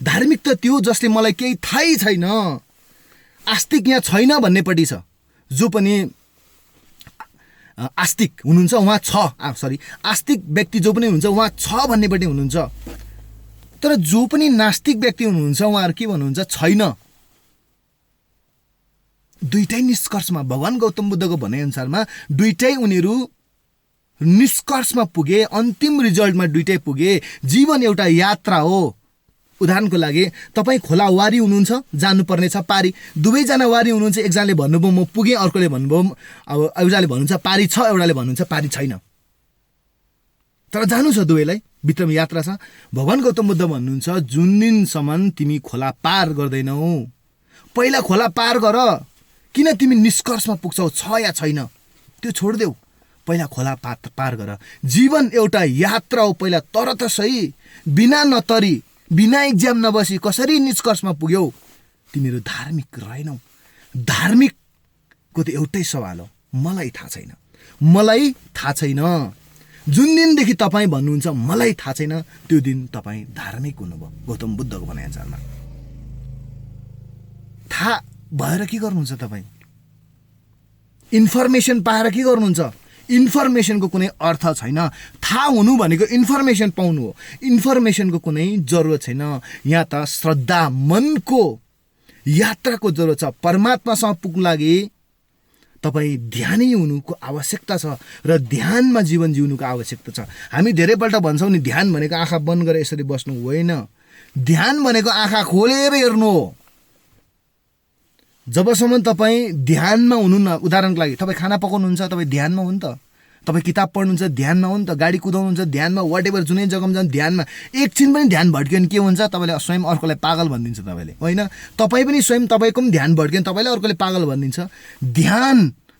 धार्मिक त त्यो जसले मलाई केही थाहै छैन, आस्तिक यहाँ छैन भन्नेपट्टि छ। जो पनि आस्तिक हुनुहुन्छ उहाँ छ, आस्तिक व्यक्ति जो पनि हुन्छ उहाँ छ भन्नेपट्टि हुनुहुन्छ। तर जो पनि नास्तिक व्यक्ति हुनुहुन्छ उहाँहरू के भन्नुहुन्छ? छैन। दुईटै निष्कर्षमा भगवान गौतम बुद्धको भनाइअनुसारमा दुईटै उनीहरू निष्कर्षमा पुगे, अन्तिम रिजल्टमा दुईटै पुगे। जीवन एउटा यात्रा हो। उदाहरणको लागि तपाईँ खोला वारी हुनुहुन्छ, जानुपर्ने छ पारी। दुवैजना वारी हुनुहुन्छ, एकजनाले भन्नुभयो म पुगेँ, अर्कोले भन्नुभयो अब एउटाले भन्नुहुन्छ पारी छ, एउटाले भन्नुहुन्छ पारी छैन। तर जानु छ दुवैलाई, भित्रमा यात्रा छ। भगवान गौतम बुद्ध भन्नुहुन्छ जुन दिनसम्म तिमी खोला पार गर्दैनौ, पहिला खोला पार गर। किन तिमी निष्कर्षमा पुग्छौ छ या छैन त्यो छोडिदेऊ, पहिला खोला पार गर। जीवन एउटा यात्रा हो। पहिला तर त सही, बिना नतरी, बिना इक्जाम नबसी कसरी निष्कर्षमा पुग्यौ? तिमीहरू धार्मिक रहेनौ। धार्मिकको त एउटै सवाल हो, मलाई थाहा छैन, मलाई थाहा छैन। जुन दिनदेखि तपाईँ भन्नुहुन्छ मलाई थाहा छैन, त्यो दिन तपाईँ धार्मिक हुनुभयो गौतम बुद्धको भनाइअनुसारमा। थाहा भएर के गर्नुहुन्छ तपाईँ? इन्फर्मेसन पाएर के गर्नुहुन्छ? इन्फर्मेसनको कुनै अर्थ छैन। थाहा हुनु भनेको इन्फर्मेसन पाउनु हो। इन्फर्मेसनको कुनै जरुरत छैन। यहाँ त श्रद्धा, मनको यात्राको जरुरत छ। परमात्मासँग पुग्नु लागि तपाईँ ध्यानै हुनुको आवश्यकता छ र ध्यानमा जीवन जिउनुको आवश्यकता छ। हामी धेरैपल्ट भन्छौँ नि ध्यान भनेको आँखा बन्द गरेर यसरी बस्नु होइन। ध्यान भनेको आँखा खोलेर हेर्नु हो। जबसम्म तपाईँ ध्यानमा हुनुहुन्न, उदाहरणको लागि तपाईँ खाना पकाउनुहुन्छ, तपाईँ ध्यानमा हो नि त। तपाईँ किताब पढ्नुहुन्छ, ध्यानमा हो नि त। गाडी कुदाउनुहुन्छ, ध्यानमा। वाट एभर जुनै जग्गामा जानु ध्यानमा। एकछिन पनि ध्यान भड्क्यो भने के हुन्छ? तपाईँले स्वयं अर्कोलाई पागल भनिदिन्छ तपाईँले, होइन? तपाईँ पनि स्वयं तपाईँको पनि ध्यान भड्क्यो भने तपाईँले अर्कोले पागल भनिदिन्छ। ध्यान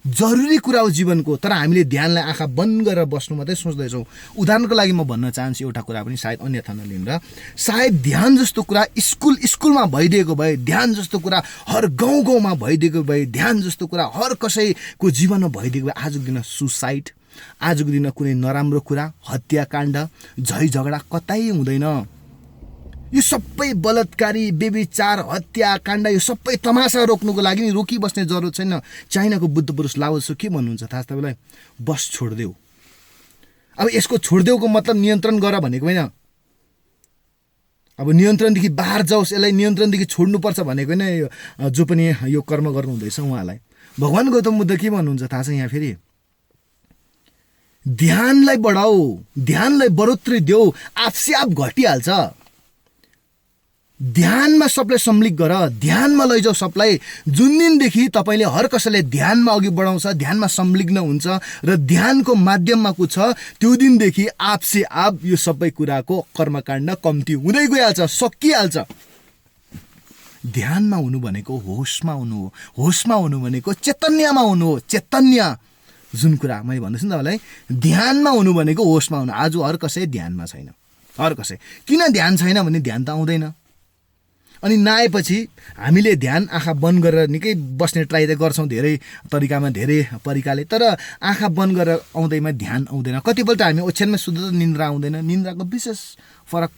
जरुरी कुरा हो जीवनको। तर हामीले ध्यानलाई आँखा बन्द गरेर बस्नु मात्रै सोच्दैछौँ। उदाहरणको लागि म भन्न चाहन्छु एउटा कुरा पनि, सायद अन्यथा नलिँदा, सायद ध्यान जस्तो कुरा स्कुलमा भइदिएको भए, ध्यान जस्तो कुरा हर गाउँमा भइदिएको भए, ध्यान जस्तो कुरा हर कसैको जीवनमा भइदिएको भए, आजको दिन सुसाइड, आजको दिन कुनै नराम्रो कुरा, हत्याकाण्ड, झै झगडा कतै हुँदैन। यो सबै बलात्कारी, व्यभिचार, हत्याकाण्ड, यो सबै तमासा रोक्नुको लागि नि रोकिबस्ने जरुरत छैन। चाइनाको बुद्ध पुरुष लाओ त्सो के भन्नुहुन्छ थाहा छ तपाईँलाई? बस छोडिदेऊ। अब यसको छोडिदेऊको मतलब नियन्त्रण गर भनेको होइन। अब नियन्त्रणदेखि बाहिर जाओस्, यसलाई नियन्त्रणदेखि छोड्नुपर्छ भनेको होइन। जो पनि यो कर्म गर्नुहुँदैछ उहाँलाई भगवान गौतम बुद्ध के भन्नुहुन्छ थाहा छ? यहाँ फेरि ध्यानलाई बढाऊ, ध्यानलाई बढोत्तरी देऊ, आफसे आप घटिहाल्छ। ध्यानमा सबलाई सम्मिलित गर, ध्यानमा लैजाऊ सबलाई। जुन दिनदेखि तपाईँले हर कसैले ध्यानमा अघि बढाउँछ, ध्यानमा संलग्न हुन्छ र ध्यानको माध्यममा कुछ, त्यो दिनदेखि आपसे आप यो सबै कुराको कर्मकाण्ड कम्ती हुँदै गइहाल्छ, सकिहाल्छ। ध्यानमा हुनु भनेको होसमा हुनु हो। होसमा हुनु भनेको चैतन्यमा हुनु हो। चैतन्य जुन कुरा मैले भन्दैछु नि तपाईँलाई, ध्यानमा हुनु भनेको होसमा हुनु। आज हर कसै ध्यानमा छैन। हर कसै किन ध्यान छैन भने ध्यान त आउँदैन। अनि नआएपछि हामीले ध्यान आँखा बन्द गरेर निकै बस्ने ट्राई त गर्छौँ, धेरै तरिकामा, धेरै परिकाले। तर आँखा बन्द गरेर आउँदैमा ध्यान आउँदैन। कतिपल्ट हामी ओछ्यानमा सुत्दा निन्द्रा आउँदैन। निन्द्राको विशेष फरक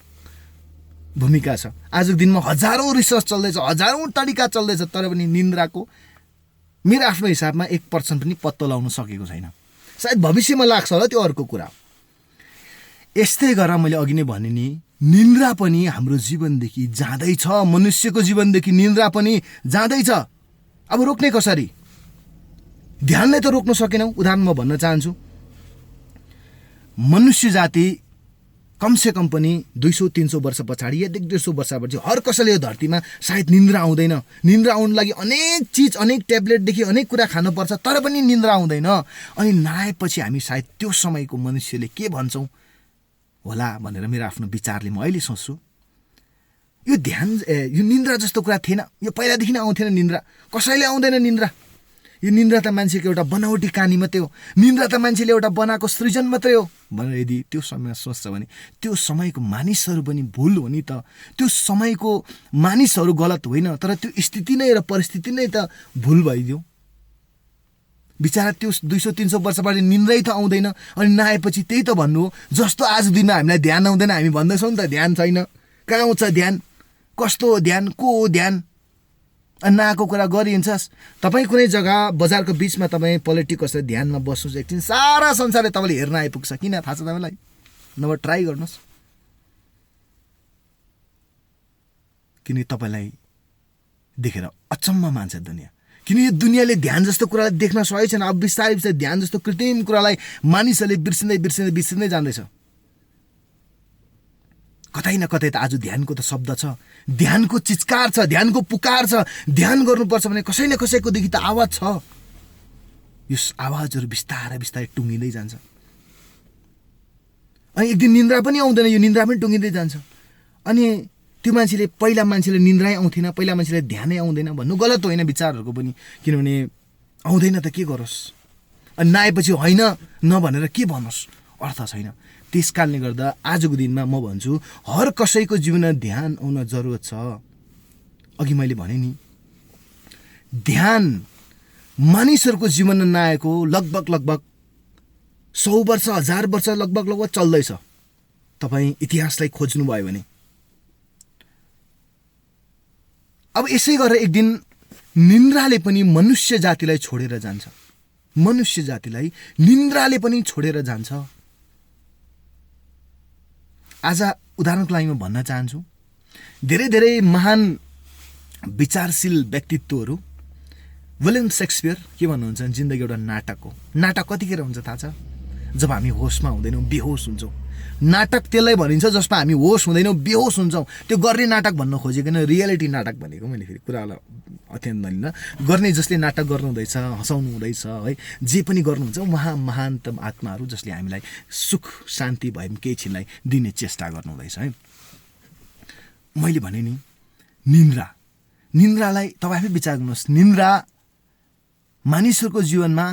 भूमिका छ। आजको दिनमा हजारौँ रिसर्च चल्दैछ, हजारौँ तरिका चल्दैछ, तर पनि निन्द्राको मेरो आफ्नो हिसाबमा 1% पनि पत्तो लगाउन सकेको छैन। सायद भविष्यमा लाग्छ होला, त्यो अर्को कुरा। यस्तै गरेर मैले अघि नै भने नि, निन्द्रा पनि हाम्रो जीवनदेखि जाँदैछ। मनुष्यको जीवनदेखि निन्द्रा पनि जाँदैछ। अब रोक्ने कसरी? ध्यानलाई त रोक्न सकेनौँ। उदाहरण म भन्न चाहन्छु, मनुष्य जाति कमसेकम पनि 200-300 वर्ष पछाडि या 150 वर्षपछि हर कसैले यो धरतीमा सायद निन्द्रा आउँदैन। निन्द्रा आउनु लागि अनेक चिज, अनेक ट्याब्लेटदेखि अनेक कुरा खानुपर्छ, तर पनि निन्द्रा आउँदैन। अनि नआएपछि हामी सायद त्यो समयको मनुष्यले के भन्छौँ होला भनेर मेरो आफ्नो विचारले म अहिले सोच्छु। यो ध्यान, यो निन्द्रा जस्तो कुरा थिएन। यो पहिलादेखि नै आउँथेन निन्द्रा। कसैले आउँदैन निन्द्रा। यो निन्द्रा त मान्छेको एउटा बनावटी कहानी मात्रै हो। निन्द्रा त मान्छेले एउटा बनाएको सृजन मात्रै हो भनेर यदि त्यो समय सोच्छ भने त्यो समयको मानिसहरू पनि भुल हो नि त। त्यो समयको मानिसहरू गलत होइन, तर त्यो स्थिति नै र परिस्थिति नै त भुल भइदियो। बिचरा त्यो 200-300 वर्षपछि निन्द्रै त आउँदैन, अनि नआएपछि त्यही त भन्नु हो। जस्तो आज दिनमा हामीलाई ध्यान आउँदैन हामी भन्दैछौँ नि त ध्यान छैन, कहाँ आउँछ ध्यान, कस्तो हो ध्यान, को हो ध्यान, अनि नआएको कुरा गरिहिन्छस्। तपाईँ कुनै जग्गा बजारको बिचमा तपाईँ पोलिटिक कसरी ध्यानमा बस्नुहोस् एकछिन, सारा संसारले तपाईँले हेर्न आइपुग्छ। किन थाहा छ तपाईँलाई? नभए ट्राई गर्नुहोस्, किन तपाईँलाई देखेर अचम्म मान्छ दुनियाँ। किन यो दुनियाँले ध्यान जस्तो कुरालाई देख्न सकेको छैन। अब बिस्तारै बिस्तारै ध्यान जस्तो कृत्रिम कुरालाई मानिसहरूले बिर्सिँदै जाँदैछ। कतै न कतै त आज ध्यानको त शब्द छ, ध्यानको चिৎकार छ, ध्यानको पुकार छ। ध्यान गर्नुपर्छ भने कसै न कसैकोदेखि त आवाज छ। यो आवाजहरू बिस्तारै बिस्तारै टुङ्गिँदै जान्छ, अनि एक दिन निन्द्रा पनि आउँदैन, यो निन्द्रा पनि टुङ्गिँदै जान्छ। अनि त्यो मान्छेले पहिला मान्छेले निन्द्रै आउँथेन, पहिला मान्छेले ध्यानै आउँदैन भन्नु गलत होइन विचारहरूको पनि, किनभने आउँदैन त के गरोस्, अनि नआएपछि होइन नभनेर के भन्नुहोस्, अर्थ छैन। त्यस कारणले गर्दा आजको दिनमा म भन्छु हर कसैको जीवनमा ध्यान आउन जरुरत छ। अघि मैले भने नि, ध्यान मानिसहरूको जीवनमा नआएको लगभग 100 वर्ष 1000 वर्ष लगभग चल्दैछ। तपाईँ इतिहासलाई खोज्नुभयो भने अब यसै गरेर एक दिन निन्द्राले पनि मनुष्य जातिलाई छोडेर जान्छ। मनुष्य जातिलाई निन्द्राले पनि छोडेर जान्छ। आज उदाहरणको लागि म भन्न चाहन्छु, धेरै महान विचारशील व्यक्तित्वहरू, विलियम शेक्सपियर के भन्नुहुन्छ, जिन्दगी एउटा नाटक हो। नाटक कतिखेर हुन्छ थाहा छ? जब हामी होसमा हुँदैनौँ, बेहोस हुन्छौँ। नाटक त्यसलाई भनिन्छ जसमा हामी होस हुँदैनौँ, बेहोस हुन्छौँ। त्यो गर्ने नाटक भन्न खोजेको होइन, रियालिटी नाटक भनेको। मैले फेरि कुरालाई अत्यन्त नलिन, गर्ने जसले नाटक गर्नुहुँदैछ, हँसाउनु हुँदैछ है, जे पनि गर्नुहुन्छ उहाँ महानतम आत्माहरू जसले हामीलाई सुख शान्ति भए पनि केही छिनलाई दिने चेष्टा गर्नुहुँदैछ है। मैले भने नि निन्द्रालाई तपाईँ आफै विचार गर्नुहोस्। निन्द्रा मानिसहरूको जीवनमा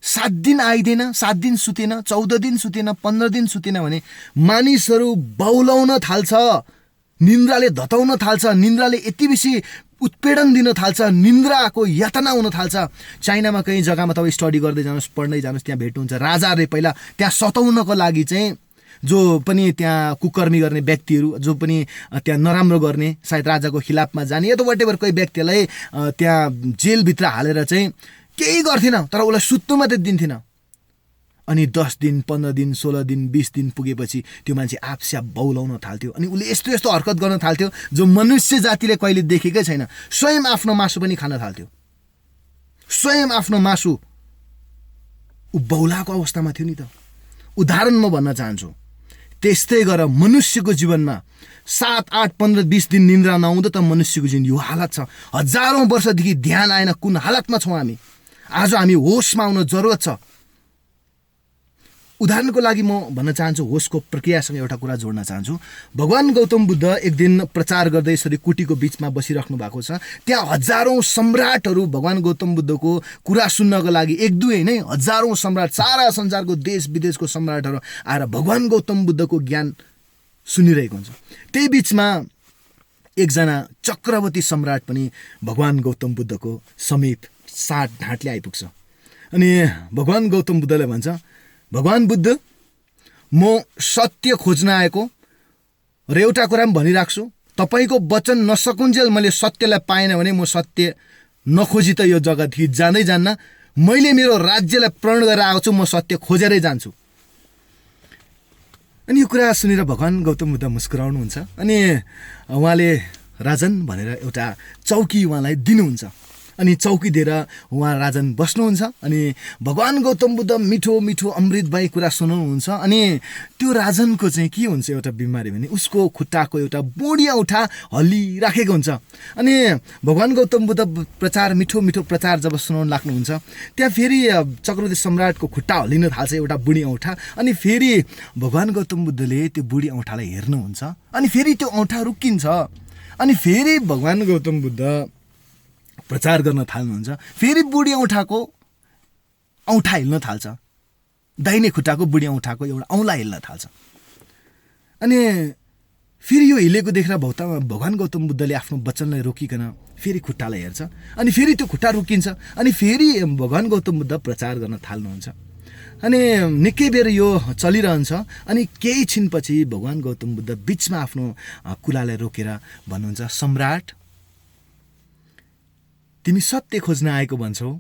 7 दिन आइदिएन, 7 दिन सुतेन, 14 दिन सुतेन, 15 दिन सुतेन भने मानिसहरू बौलाउन थाल्छ, निन्द्राले धताउन थाल्छ, निन्द्राले यति बेसी उत्पीडन दिन थाल्छ, निन्द्राको यातना हुन थाल्छ। चाइनामा कहीँ जग्गामा तपाईँ स्टडी गर्दै जानुहोस्, पढ्दै जानुहोस्, त्यहाँ भेट्नुहुन्छ राजाहरूले पहिला त्यहाँ सताउनको लागि चाहिँ जो पनि त्यहाँ कुकर्मी गर्ने व्यक्तिहरू, जो पनि त्यहाँ नराम्रो गर्ने, सायद राजाको खिलाफमा जाने या त वाटेभर कोही व्यक्तिलाई त्यहाँ जेलभित्र हालेर चाहिँ केही गर्थेन, तर उसलाई सुत्नु मात्रै दिन्थेन। अनि 10 दिन 15 दिन 16 दिन 20 दिन पुगेपछि त्यो मान्छे आफस्याप बौलाउन थाल्थ्यो, अनि उसले यस्तो हरकत गर्न थाल्थ्यो जो मनुष्य जातिले कहिले देखेकै छैन। स्वयं आफ्नो मासु पनि खान थाल्थ्यो, स्वयं आफ्नो मासु ऊ बौलाको अवस्थामा थियो नि त। उदाहरण म भन्न चाहन्छु, त्यस्तै गरेर मनुष्यको जीवनमा 7, 8, 15, 20 दिन निन्द्रा नआउँदा त मनुष्यको जीवन यो हालत छ। हजारौं वर्षदेखि ध्यान आएन, कुन हालतमा छौँ हामी? आज हामी होसमा आउन जरुरत छ। उदाहरणको लागि म भन्न चाहन्छु, होसको प्रक्रियासँग एउटा कुरा जोड्न चाहन्छु। भगवान गौतम बुद्ध एक दिन प्रचार गर्दै यसरी कुटीको बिचमा बसिराख्नु भएको छ। त्यहाँ हजारौं सम्राटहरू भगवान गौतम बुद्धको कुरा सुन्नको लागि, एक दुई नै हजारौं सम्राट, सारा संसारको देश विदेशको सम्राटहरू आएर भगवान गौतम बुद्धको ज्ञान सुनिरहेको हुन्छ। त्यही बिचमा एकजना चक्रवर्ती सम्राट पनि भगवान गौतम बुद्धको समीप साथ ढाँटले आइपुग्छ। अनि भगवान गौतम बुद्धले भन्छ, भगवान बुद्ध, म सत्य खोज्न आएको र एउटा कुरा पनि भनिराख्छु, तपाईँको वचन नसकुन्जेल मैले सत्यलाई पाएन भने म सत्य नखोजी त यो जग्गादेखि जाँदै जान्न। मैले मेरो राज्यलाई प्रण गरेर आएको छु, म सत्य खोजेरै जान्छु। अनि यो कुरा सुनेर भगवान गौतम बुद्ध मुस्कुराउनुहुन्छ, अनि उहाँले राजन भनेर एउटा चौकी उहाँलाई दिनुहुन्छ। अनि चौकी दिएर उहाँ राजन बस्नुहुन्छ। अनि भगवान गौतम बुद्ध मिठो मिठो अमृत भई कुरा सुनाउनुहुन्छ। अनि त्यो राजनको चाहिँ के हुन्छ, एउटा बिमारी भने उसको खुट्टाको एउटा बुढी औँठा हल्लिराखेको हुन्छ। अनि भगवान गौतम बुद्ध मिठो मिठो प्रचार जब सुनाउन लाग्नुहुन्छ, त्यहाँ फेरि चक्रवर्ती सम्राटको खुट्टा हल्लिन थाल्छ, एउटा बुढी औँठा। अनि फेरि भगवान गौतम बुद्धले त्यो बुढी औँठालाई हेर्नुहुन्छ, अनि फेरि त्यो औँठा रुकिन्छ। अनि फेरि भगवान गौतम बुद्ध प्रचार गर्न थाल्नुहुन्छ, फेरि बुढी औँठाको औँठा हिल्न थाल्छ, दाहिने खुट्टाको बुढी औँठाको एउटा औँला हिल्न थाल्छ। अनि फेरि यो हिलेको देखेर भगवान गौतम बुद्धले आफ्नो वचनलाई रोकिकन फेरि खुट्टालाई हेर्छ अनि फेरि त्यो खुट्टा रोकिन्छ अनि फेरि भगवान गौतम बुद्ध प्रचार गर्न थाल्नुहुन्छ। अनि निकै बेर यो चलिरहन्छ अनि केही छिनपछि भगवान गौतम बुद्ध बिचमा आफ्नो कुलालाई रोकेर भन्नुहुन्छ, सम्राट, तिमी सत्य खोज्न आएको भन्छौ,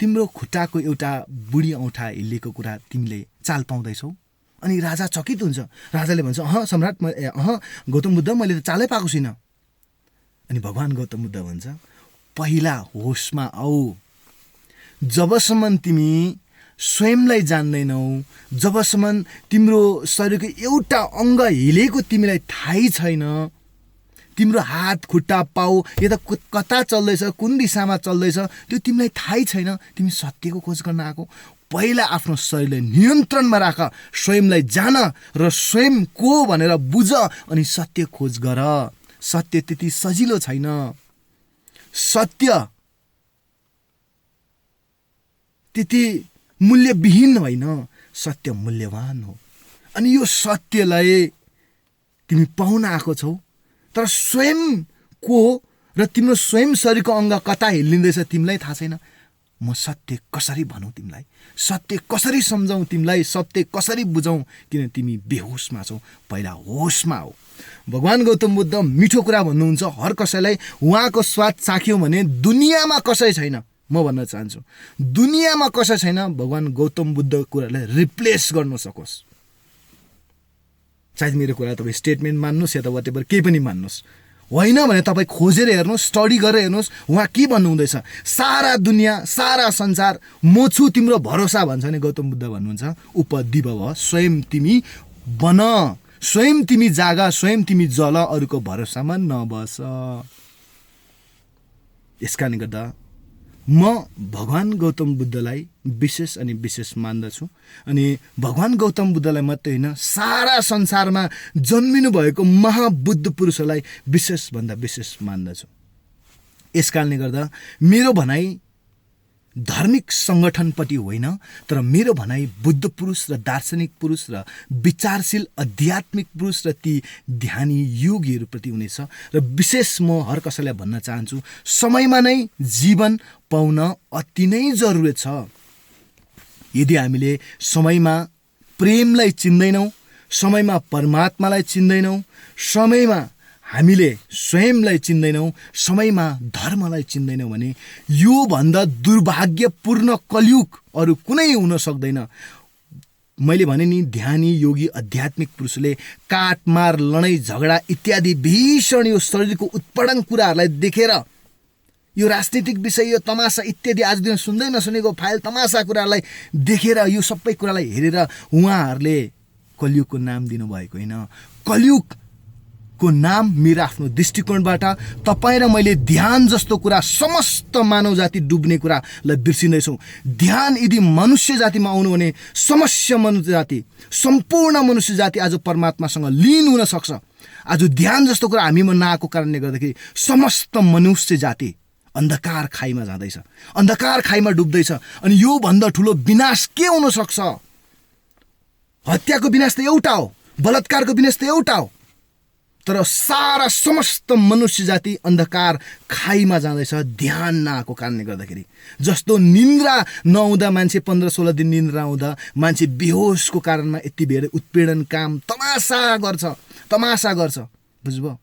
तिम्रो खुट्टाको एउटा बुढी औँठा हिल्लेको कुरा तिमीले चाल पाउँदैछौ? अनि राजा चकित हुन्छ। राजाले भन्छ, सम्राट, गौतम बुद्ध, मैले त चालै पाएको छुइनँ। अनि भगवान गौतम बुद्ध भन्छ, पहिला होसमा आऊ। जबसम्म तिमी स्वयंलाई जान्दैनौ, जबसम्म तिम्रो शरीरको एउटा अङ्ग हिलेको तिमीलाई थाहै छैन, तिम्रो हात खुट्टा पाउ यता कता चल्दैछ, कुन दिशामा चल्दैछ त्यो तिमीलाई थाहै छैन, तिमी सत्यको खोज गर्न आएको। पहिला आफ्नो शरीरलाई नियन्त्रणमा राख, स्वयंलाई जान र स्वयं को भनेर बुझ अनि सत्य खोज गर। सत्य त्यति सजिलो छैन, सत्य त्यति मूल्यविहीन होइन, सत्य मूल्यवान हो। अनि यो सत्यलाई तिमी पाउन आएको छौ, तर स्वयं को र तिम्रो स्वयं शरीरको अङ्ग कता हिल्लिँदैछ तिमीलाई थाहा छैन। म सत्य कसरी भनौँ तिमीलाई, सत्य कसरी सम्झाउँ तिमीलाई, सत्य कसरी बुझौँ, किन तिमी बेहोसमा छौ। पहिला होसमा हो। भगवान गौतम बुद्ध मिठो कुरा भन्नुहुन्छ, हर कसैलाई उहाँको स्वाद चाख्यौँ भने दुनियाँमा कसै छैन, म भन्न चाहन्छु दुनियाँमा कसै छैन भगवान गौतम बुद्धको कुरालाई रिप्लेस गर्न सकोस्। चाहे मेरो कुरा तपाईँ स्टेटमेन्ट मान्नुहोस् या त वाटेभर केही पनि मान्नुहोस्, होइन भने तपाईँ खोजेर हेर्नुहोस्, स्टडी गरेर हेर्नुहोस् उहाँ के भन्नुहुँदैछ। सारा दुनियाँ, सारा संसार म छु तिम्रो भरोसा भन्छ नि गौतम बुद्ध भन्नुहुन्छ, उपदिव भव, स्वयं तिमी बन, स्वयं तिमी जाग, स्वयं तिमी जल, अरूको भरोसामा नबस। यसकारणले गर्दा म भगवान गौतम बुद्धलाई विशेष अनि विशेष मान्दछु। अनि भगवान गौतम बुद्धलाई मात्रै होइन, सारा संसारमा जन्मिनु भएको महाबुद्ध पुरुषलाई विशेषभन्दा विशेष मान्दछु। यस कारणले गर्दा मेरो भनाइ धार्मिक सङ्गठनपट्टि होइन, तर मेरो भनाइ बुद्ध पुरुष र दार्शनिक पुरुष र विचारशील आध्यात्मिक पुरुष र ती ध्यानी योगीहरूप्रति हुनेछ। र विशेष म हर कसैलाई भन्न चाहन्छु, समयमा नै जीवन पाउन अति नै जरुरत छ। यदि हामीले समयमा प्रेमलाई चिन्दैनौँ, समयमा परमात्मालाई चिन्दैनौँ, समयमा हामीले स्वयंलाई चिन्दैनौँ, समयमा धर्मलाई चिन्दैनौँ भने योभन्दा दुर्भाग्यपूर्ण कलियुग अरू कुनै हुन सक्दैन। मैले भने नि, ध्यानी योगी आध्यात्मिक पुरुषले काटमार, लडाइँ झगडा इत्यादि भीषण यो शरीरको उत्पीडन कुराहरूलाई देखेर, यो राजनीतिक विषय, यो तमासा इत्यादि आज दिन सुन्दै नसुनेको फाइल तमासा कुरालाई देखेर, यो सबै कुरालाई हेरेर उहाँहरूले कलियुगको नाम दिनुभएको होइन। कलियुग को नाम मेरो आफ्नो दृष्टिकोणबाट तपाईँ र मैले ध्यान जस्तो कुरा समस्त मानव जाति डुब्ने कुरालाई बिर्सिँदैछौँ। ध्यान यदि मनुष्य जातिमा आउनु भने समस्त मनुष्य जाति, सम्पूर्ण मनुष्य जाति आज परमात्मासँग लीन हुन सक्छ। आज ध्यान जस्तो कुरा हामीमा नआएको कारणले गर्दाखेरि समस्त मनुष्य जाति अन्धकार खाइमा जाँदैछ, अन्धकार खाइमा डुब्दैछ। अनि योभन्दा ठुलो विनाश के हुन सक्छ? हत्याको विनाश त एउटा हो, बलात्कारको विनाश त एउटा हो, तर सारा समस्त मनुष्य जाति अन्धकार खाइमा जाँदैछ ध्यान नआएको कारणले गर्दाखेरि। जस्तो निन्द्रा नआउँदा मान्छे 15-16 दिन निन्द्रा आउँदा मान्छे बेहोसको कारणमा यति बेर उत्पीडन काम तमासा गर्छ, बुझ्नुभयो?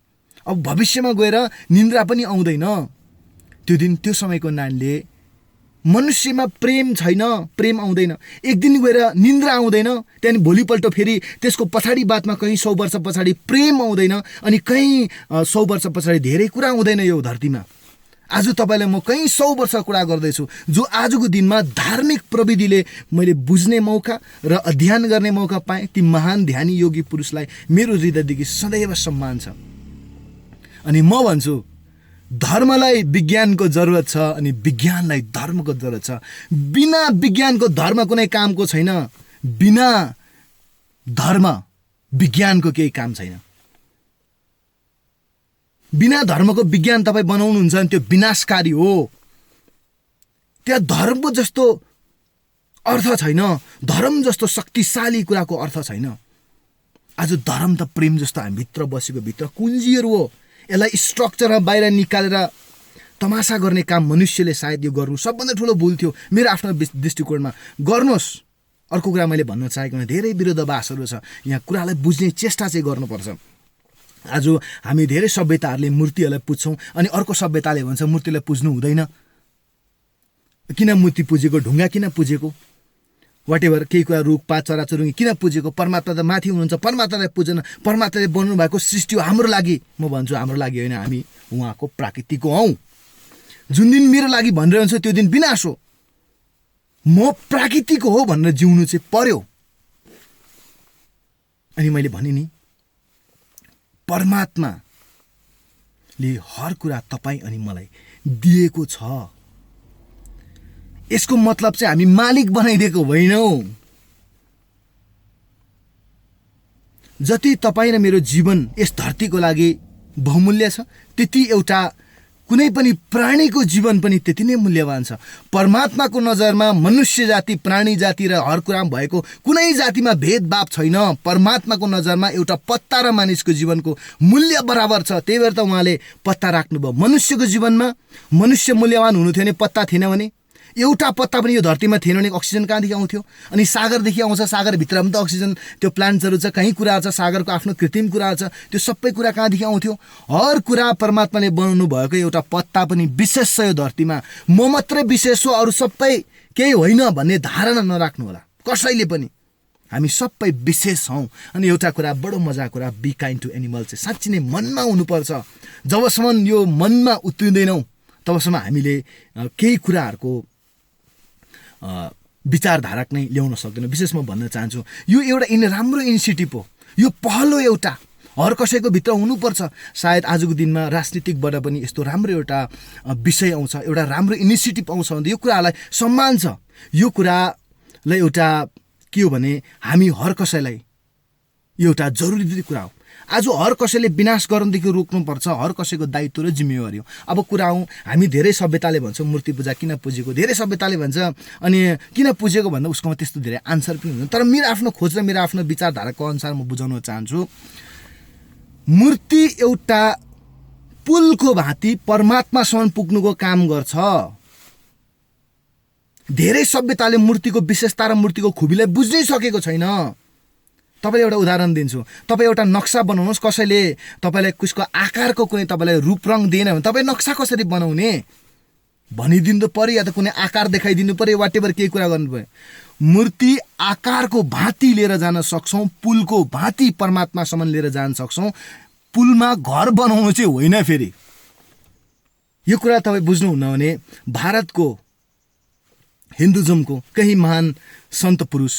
अब भविष्यमा गएर निन्द्रा पनि आउँदैन। त्यो दिन, त्यो समयको नानीले मनुष्यमा प्रेम छैन, प्रेम आउँदैन। एक दिन गएर निन्द्रा आउँदैन, त्यहाँदेखि भोलिपल्ट फेरि त्यसको पछाडि बादमा कहीँ 100 वर्ष पछाडि प्रेम आउँदैन, अनि कहीँ 100 वर्ष पछाडि धेरै कुरा आउँदैन यो धरतीमा। आज तपाईँलाई म कहीँ 100 वर्ष कुरा गर्दैछु, जो आजको दिनमा धार्मिक प्रविधिले मैले बुझ्ने मौका र अध्ययन गर्ने मौका पाएँ। ती महान ध्यानी योगी पुरुषलाई मेरो हृदयदेखि सदैव सम्मान छ। अनि म भन्छु, धर्मलाई विज्ञानको जरुरत छ अनि विज्ञानलाई धर्मको जरुरत छ। बिना विज्ञानको धर्म कुनै कामको छैन, बिना धर्म विज्ञानको केही काम छैन। बिना धर्मको विज्ञान तपाईँ बनाउनुहुन्छ भने त्यो विनाशकारी हो। त्यहाँ धर्म जस्तो अर्थ छैन, धर्म जस्तो शक्तिशाली कुराको अर्थ छैन। आज धर्म त प्रेम जस्तो हामीभित्र बसेको भित्र कुञ्जीहरू हो। यसलाई स्ट्रक्चरमा बाहिर निकालेर तमासा गर्ने काम मनुष्यले सायद यो गर्नु सबभन्दा ठुलो भुल थियो मेरो आफ्नो दृष्टिकोणमा। गर्नुहोस्। अर्को कुरा मैले भन्न चाहेको धेरै विरोधाभासहरू छ, यहाँ कुरालाई बुझ्ने चेष्टा चाहिँ गर्नुपर्छ। आज हामी धेरै सभ्यताहरूले मूर्तिहरूलाई पुज्छौँ अनि अर्को सभ्यताले भन्छ मूर्तिलाई पुज्नु हुँदैन। किन मूर्ति पुजेको, ढुङ्गा किन पुजेको, वाटेभर केही कुरा रुखपात चराचुरुङ्गी किन पुजेको, परमात्मा त माथि हुनुहुन्छ, परमात्मालाई पुजेन, परमात्माले बनाउनु भएको सृष्टि हो हाम्रो लागि। म भन्छु हाम्रो लागि होइन, हामी उहाँको प्राकृतिकको हौँ। जुन दिन मेरो लागि भनिरहन्छ त्यो दिन विनाश हो। म प्राकृतिक हो भनेर जिउनु चाहिँ पर्यो। अनि मैले भने नि परमात्माले हर कुरा तपाईँ अनि मलाई दिएको छ। यसको मतलब चाहिँ हामी मालिक बनाइदिएको होइनौँ। जति तपाईँ र मेरो जीवन यस धरतीको लागि बहुमूल्य छ, त्यति एउटा कुनै पनि प्राणीको जीवन पनि त्यति नै मूल्यवान छ। परमात्माको नजरमा मनुष्य जाति, प्राणी जाति र हर कुरामा भएको कुनै जातिमा भेदभाव छैन। परमात्माको नजरमा एउटा पत्ता र मानिसको जीवनको मूल्य बराबर छ। त्यही भएर त उहाँले पत्ता राख्नुभयो। मनुष्यको जीवनमा मनुष्य मूल्यवान हुनु थियो भने पत्ता थिएन भने, एउटा पत्ता पनि यो धरतीमा थिएन भने अक्सिजन कहाँदेखि आउँथ्यो? अनि सागरदेखि आउँछ, सागरभित्र पनि त अक्सिजन त्यो प्लान्ट्सहरू छ, कहीँ कुरा छ, सागरको आफ्नो कृत्रिम कुरा छ, त्यो सबै कुरा कहाँदेखि आउँथ्यो? हर कुरा परमात्माले बनाउनु भएको एउटा पत्ता पनि विशेष छ यो धरतीमा। म मात्रै विशेष हो, अरू सबै केही होइन भन्ने धारणा नराख्नु होला कसैले पनि। हामी सबै विशेष हौँ। अनि एउटा कुरा बडो मजाको कुरा, बी काइन्ड टु एनिमल चाहिँ साँच्ची नै मनमा हुनुपर्छ। जबसम्म यो मनमा उत्रिँदैनौँ तबसम्म हामीले केही कुराहरूको विचारधारा नै ल्याउन सक्दैन। विशेष म भन्न चाहन्छु यो एउटा राम्रो इनिसिएटिभ हो, यो पहलो एउटा हर कसैको भित्र हुनुपर्छ। सायद आजको दिनमा राजनीतिकबाट पनि यस्तो राम्रो एउटा विषय आउँछ, एउटा राम्रो इनिसिएटिभ आउँछ भने यो कुरालाई सम्मान छ। यो कुरालाई एउटा के हो भने हामी हर कसैलाई यो एउटा जरुरी कुरा हो। आज हर कसैले विनाश गर्नदेखि रोक्नुपर्छ, हर कसैको दायित्व र जिम्मेवारी हो। अब कुरा हौँ हामी धेरै सभ्यताले भन्छौँ मूर्ति पूजा किन पुजेको, धेरै सभ्यताले भन्छ अनि किन पुजेको भन्दा उसकोमा त्यस्तो धेरै आन्सर पनि हुँदैन। तर मेरो आफ्नो खोज र मेरो आफ्नो विचारधाराको अनुसार म बुझाउन चाहन्छु, मूर्ति एउटा पुलको भाँति परमात्मासम्म पुग्नुको काम गर्छ। धेरै सभ्यताले मूर्तिको विशेषता र मूर्तिको खुबीलाई बुझ्नै सकेको छैन। तपाईँले एउटा उदाहरण दिन्छु, तपाईँ एउटा नक्सा बनाउनुहोस्, कसैले तपाईँलाई कसको आकारको कुनै तपाईँलाई रूप रङ दिएन भने तपाईँ नक्सा कसरी बनाउने भनिदिनु पर्यो, या त कुनै आकार देखाइदिनु पर्यो, वाटेभर केही कुरा गर्नु पर्यो। मूर्ति आकारको भाँति लिएर जान सक्छौँ, पुलको भाँति परमात्मासम्म लिएर जान सक्छौँ। पुलमा घर बनाउनु चाहिँ होइन। फेरि यो कुरा तपाईँ बुझ्नुहुन्न भने भारतको हिन्दुजमको केही महान सन्त पुरुष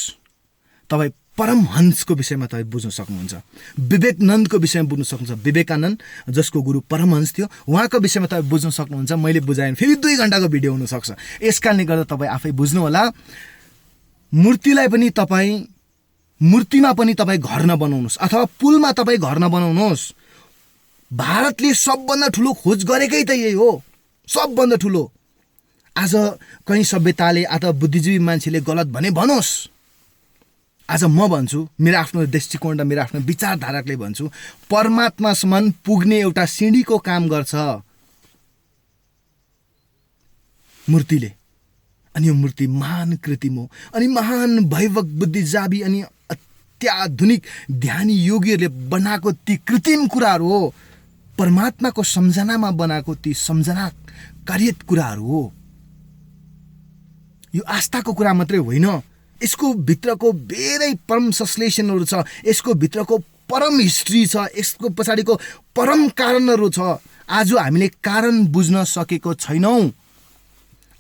तपाईँ परमहंसको विषयमा तपाईँ बुझ्न सक्नुहुन्छ, विवेकानन्दको विषयमा बुझ्न सक्नुहुन्छ। विवेकानन्द जसको गुरु परमहंस थियो, उहाँको विषयमा तपाईँ बुझ्न सक्नुहुन्छ। मैले बुझाएँ फेरि 2 घण्टाको भिडियो हुनसक्छ। यस कारणले गर्दा तपाईँ आफै बुझ्नु होला। मूर्तिलाई पनि तपाईँ, मूर्तिमा पनि तपाईँ घर नबनाउनुहोस् अथवा पुलमा तपाईँ घर नबनाउनुहोस्। भारतले सबभन्दा ठुलो खोज गरेकै त यही हो, सबभन्दा ठुलो। आज कहीँ सभ्यताले अथवा बुद्धिजीवी मान्छेले गलत भने भनोस्, आज म भन्छु मेरो आफ्नो दृष्टिकोण र मेरो आफ्नो विचारधाराले भन्छु, परमात्मासम्म पुग्ने एउटा सिँढीको काम गर्छ मूर्तिले। अनि यो मूर्ति महान कृत्रिम हो अनि महान भैवक बुद्धिजीवी अनि अत्याधुनिक ध्यानी योगीहरूले बनाएको ती कृत्रिम कुराहरू हो। परमात्माको सम्झनामा बनाएको ती सम्झना कार्यत कुराहरू हो। यो आस्थाको कुरा मात्रै होइन, यसको भित्रको धेरै परम संश्लेषणहरू छ, यसको भित्रको परम हिस्ट्री छ, यसको पछाडिको परम कारणहरू छ। आज हामीले कारण बुझ्न सकेको छैनौँ।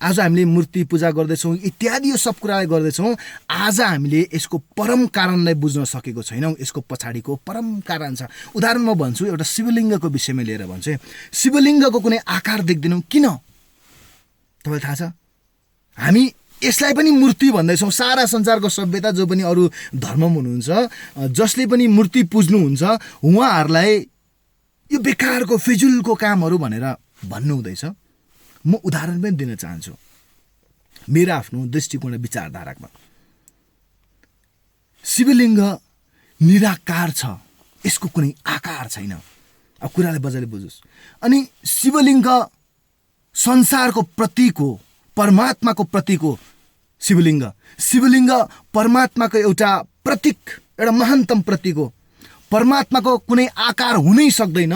आज हामीले मूर्ति पूजा गर्दैछौँ इत्यादि यो सब कुरालाई गर्दैछौँ। आज हामीले यसको परम कारणलाई बुझ्न सकेको छैनौँ। यसको पछाडिको परम कारण छ। उदाहरण म भन्छु, एउटा शिवलिङ्गको विषयमा लिएर भन्छु। शिवलिङ्गको कुनै आकार देख्दैनौँ, किन? तपाईँलाई थाहा छ? हामी यसलाई पनि मूर्ति भन्दैछौँ। सारा संसारको सभ्यता जो पनि अरू धर्ममा हुनुहुन्छ, जसले पनि मूर्ति पुज्नुहुन्छ, उहाँहरूलाई यो बेकारको फिजुलको कामहरू भनेर भन्नु हुँदैछ। म उदाहरण पनि दिन चाहन्छु मेरो आफ्नो दृष्टिकोण विचारधारामा। शिवलिङ्ग निराकार छ, यसको कुनै आकार छैन। अब कुरालाई मजाले बुझोस्। अनि शिवलिङ्ग संसारको प्रतीक हो, परमात्माको प्रतीक हो शिवलिङ्ग। शिवलिङ्ग परमात्माको एउटा प्रतीक, एउटा महानतम प्रतीक हो। परमात्माको कुनै आकार हुनै सक्दैन,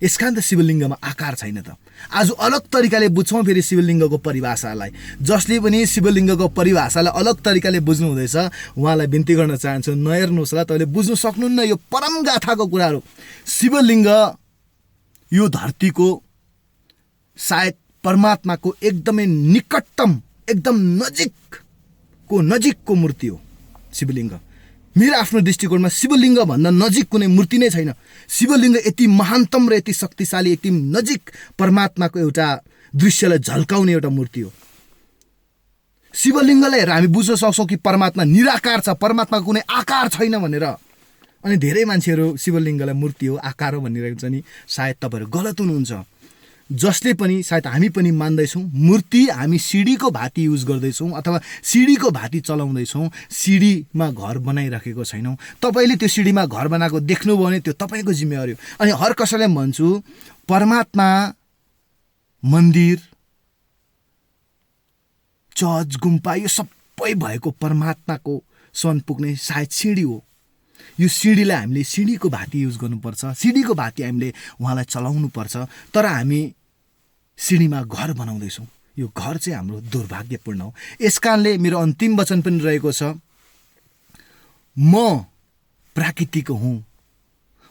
यसकारण त शिवलिङ्गमा आकार छैन त। आज अलग तरिकाले बुझ्छौँ फेरि शिवलिङ्गको परिभाषालाई। जसले पनि शिवलिङ्गको परिभाषालाई अलग तरिकाले बुझ्नु हुँदैछ उहाँलाई बिन्ती गर्न चाहन्छु, नहेर्नुहोस् ल, तपाईँले बुझ्नु सक्नुहुन्न। यो परम गाथाको कुराहरू। शिवलिङ्ग यो धरतीको सायद परमात्माको एकदमै निकटतम, एकदम नजिकको मूर्ति हो शिवलिङ्ग। मेरो आफ्नो दृष्टिकोणमा शिवलिङ्ग भन्दा नजिक कुनै मूर्ति नै छैन। शिवलिङ्ग यति महानतम र यति शक्तिशाली, यति नजिक परमात्माको एउटा दृश्यलाई झल्काउने एउटा मूर्ति हो। शिवलिङ्गलाई हेरेर हामी बुझ्न सक्छौँ कि परमात्मा निराकार छ, परमात्माको कुनै आकार छैन भनेर। अनि धेरै मान्छेहरू शिवलिङ्गलाई मूर्ति हो, आकार हो भनिरहेको छ नि, सायद तपाईँहरू गलत हुनुहुन्छ। जसले पनि, सायद हामी पनि मान्दैछौँ मूर्ति हामी सिडीको भाती युज गर्दैछौँ अथवा सिडीको भाती चलाउँदैछौँ, सिडीमा घर बनाइराखेको छैनौँ। तपाईँले त्यो सिडीमा घर बनाएको देख्नुभयो भने त्यो तपाईँको जिम्मेवारी हो। अनि हर कसैलाई भन्छु, परमात्मा मन्दिर, चर्च, गुम्पा यो सबै भएको परमात्माको सन पुग्ने सायद सिडी हो। यो सिडीलाई हामीले सिडीको भाती युज गर्नुपर्छ, सिडीको भाती हामीले उहाँलाई चलाउनु पर्छ। तर हामी सिडीमा घर बनाउँदैछौँ, यो घर चाहिँ हाम्रो दुर्भाग्यपूर्ण हो। यसकारणले मेरो अन्तिम वचन पनि रहेको छ, म प्राकृतिक हुँ,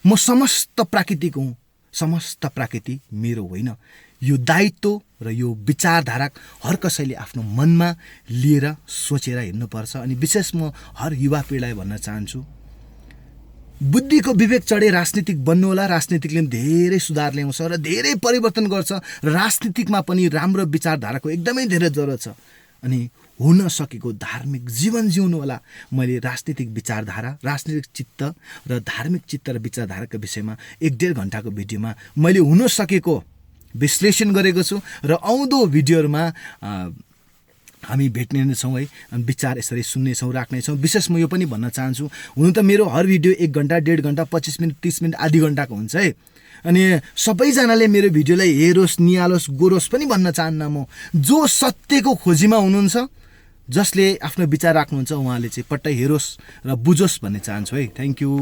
म समस्त प्राकृतिक हुँ, समस्त प्राकृति मेरो होइन। यो दायित्व र यो विचारधारा हर कसैले आफ्नो मनमा लिएर सोचेर हिँड्नुपर्छ। अनि विशेष म हर युवा पिँढीलाई भन्न चाहन्छु, बुद्धिको विवेक चढे राजनीतिक बन्नु होला। राजनीतिकले धेरै सुधार ल्याउँछ र धेरै परिवर्तन गर्छ र राजनीतिकमा पनि राम्रो विचारधाराको एकदमै धेरै जरुरत छ। अनि हुन सकेको धार्मिक जीवन जिउनु होला। मैले राजनीतिक विचारधारा, राजनीतिक चित्त र धार्मिक चित्त र विचारधाराको विषयमा 1-1.5 घन्टाको भिडियोमा मैले हुन सकेको विश्लेषण गरेको छु र आउँदो भिडियोहरूमा हामी भेट्ने नै छौँ है। विचार यसरी सुन्नेछौँ, राख्नेछौँ। विशेष म यो पनि भन्न चाहन्छु, हुनु त मेरो हर भिडियो 1 घन्टा, 1.5 घन्टा, 25 मिनट, 30 मिनट, आधी घन्टाको हुन्छ है। अनि सबैजनाले मेरो भिडियोलाई हेरोस्, निहालोस्, गोरोस् पनि भन्न चाहन्न म। जो सत्यको खोजीमा हुनुहुन्छ, जसले आफ्नो विचार राख्नुहुन्छ, उहाँले चाहिँ पट्टै हेरोस् र बुझोस् भन्ने चाहन्छु है। Thank you.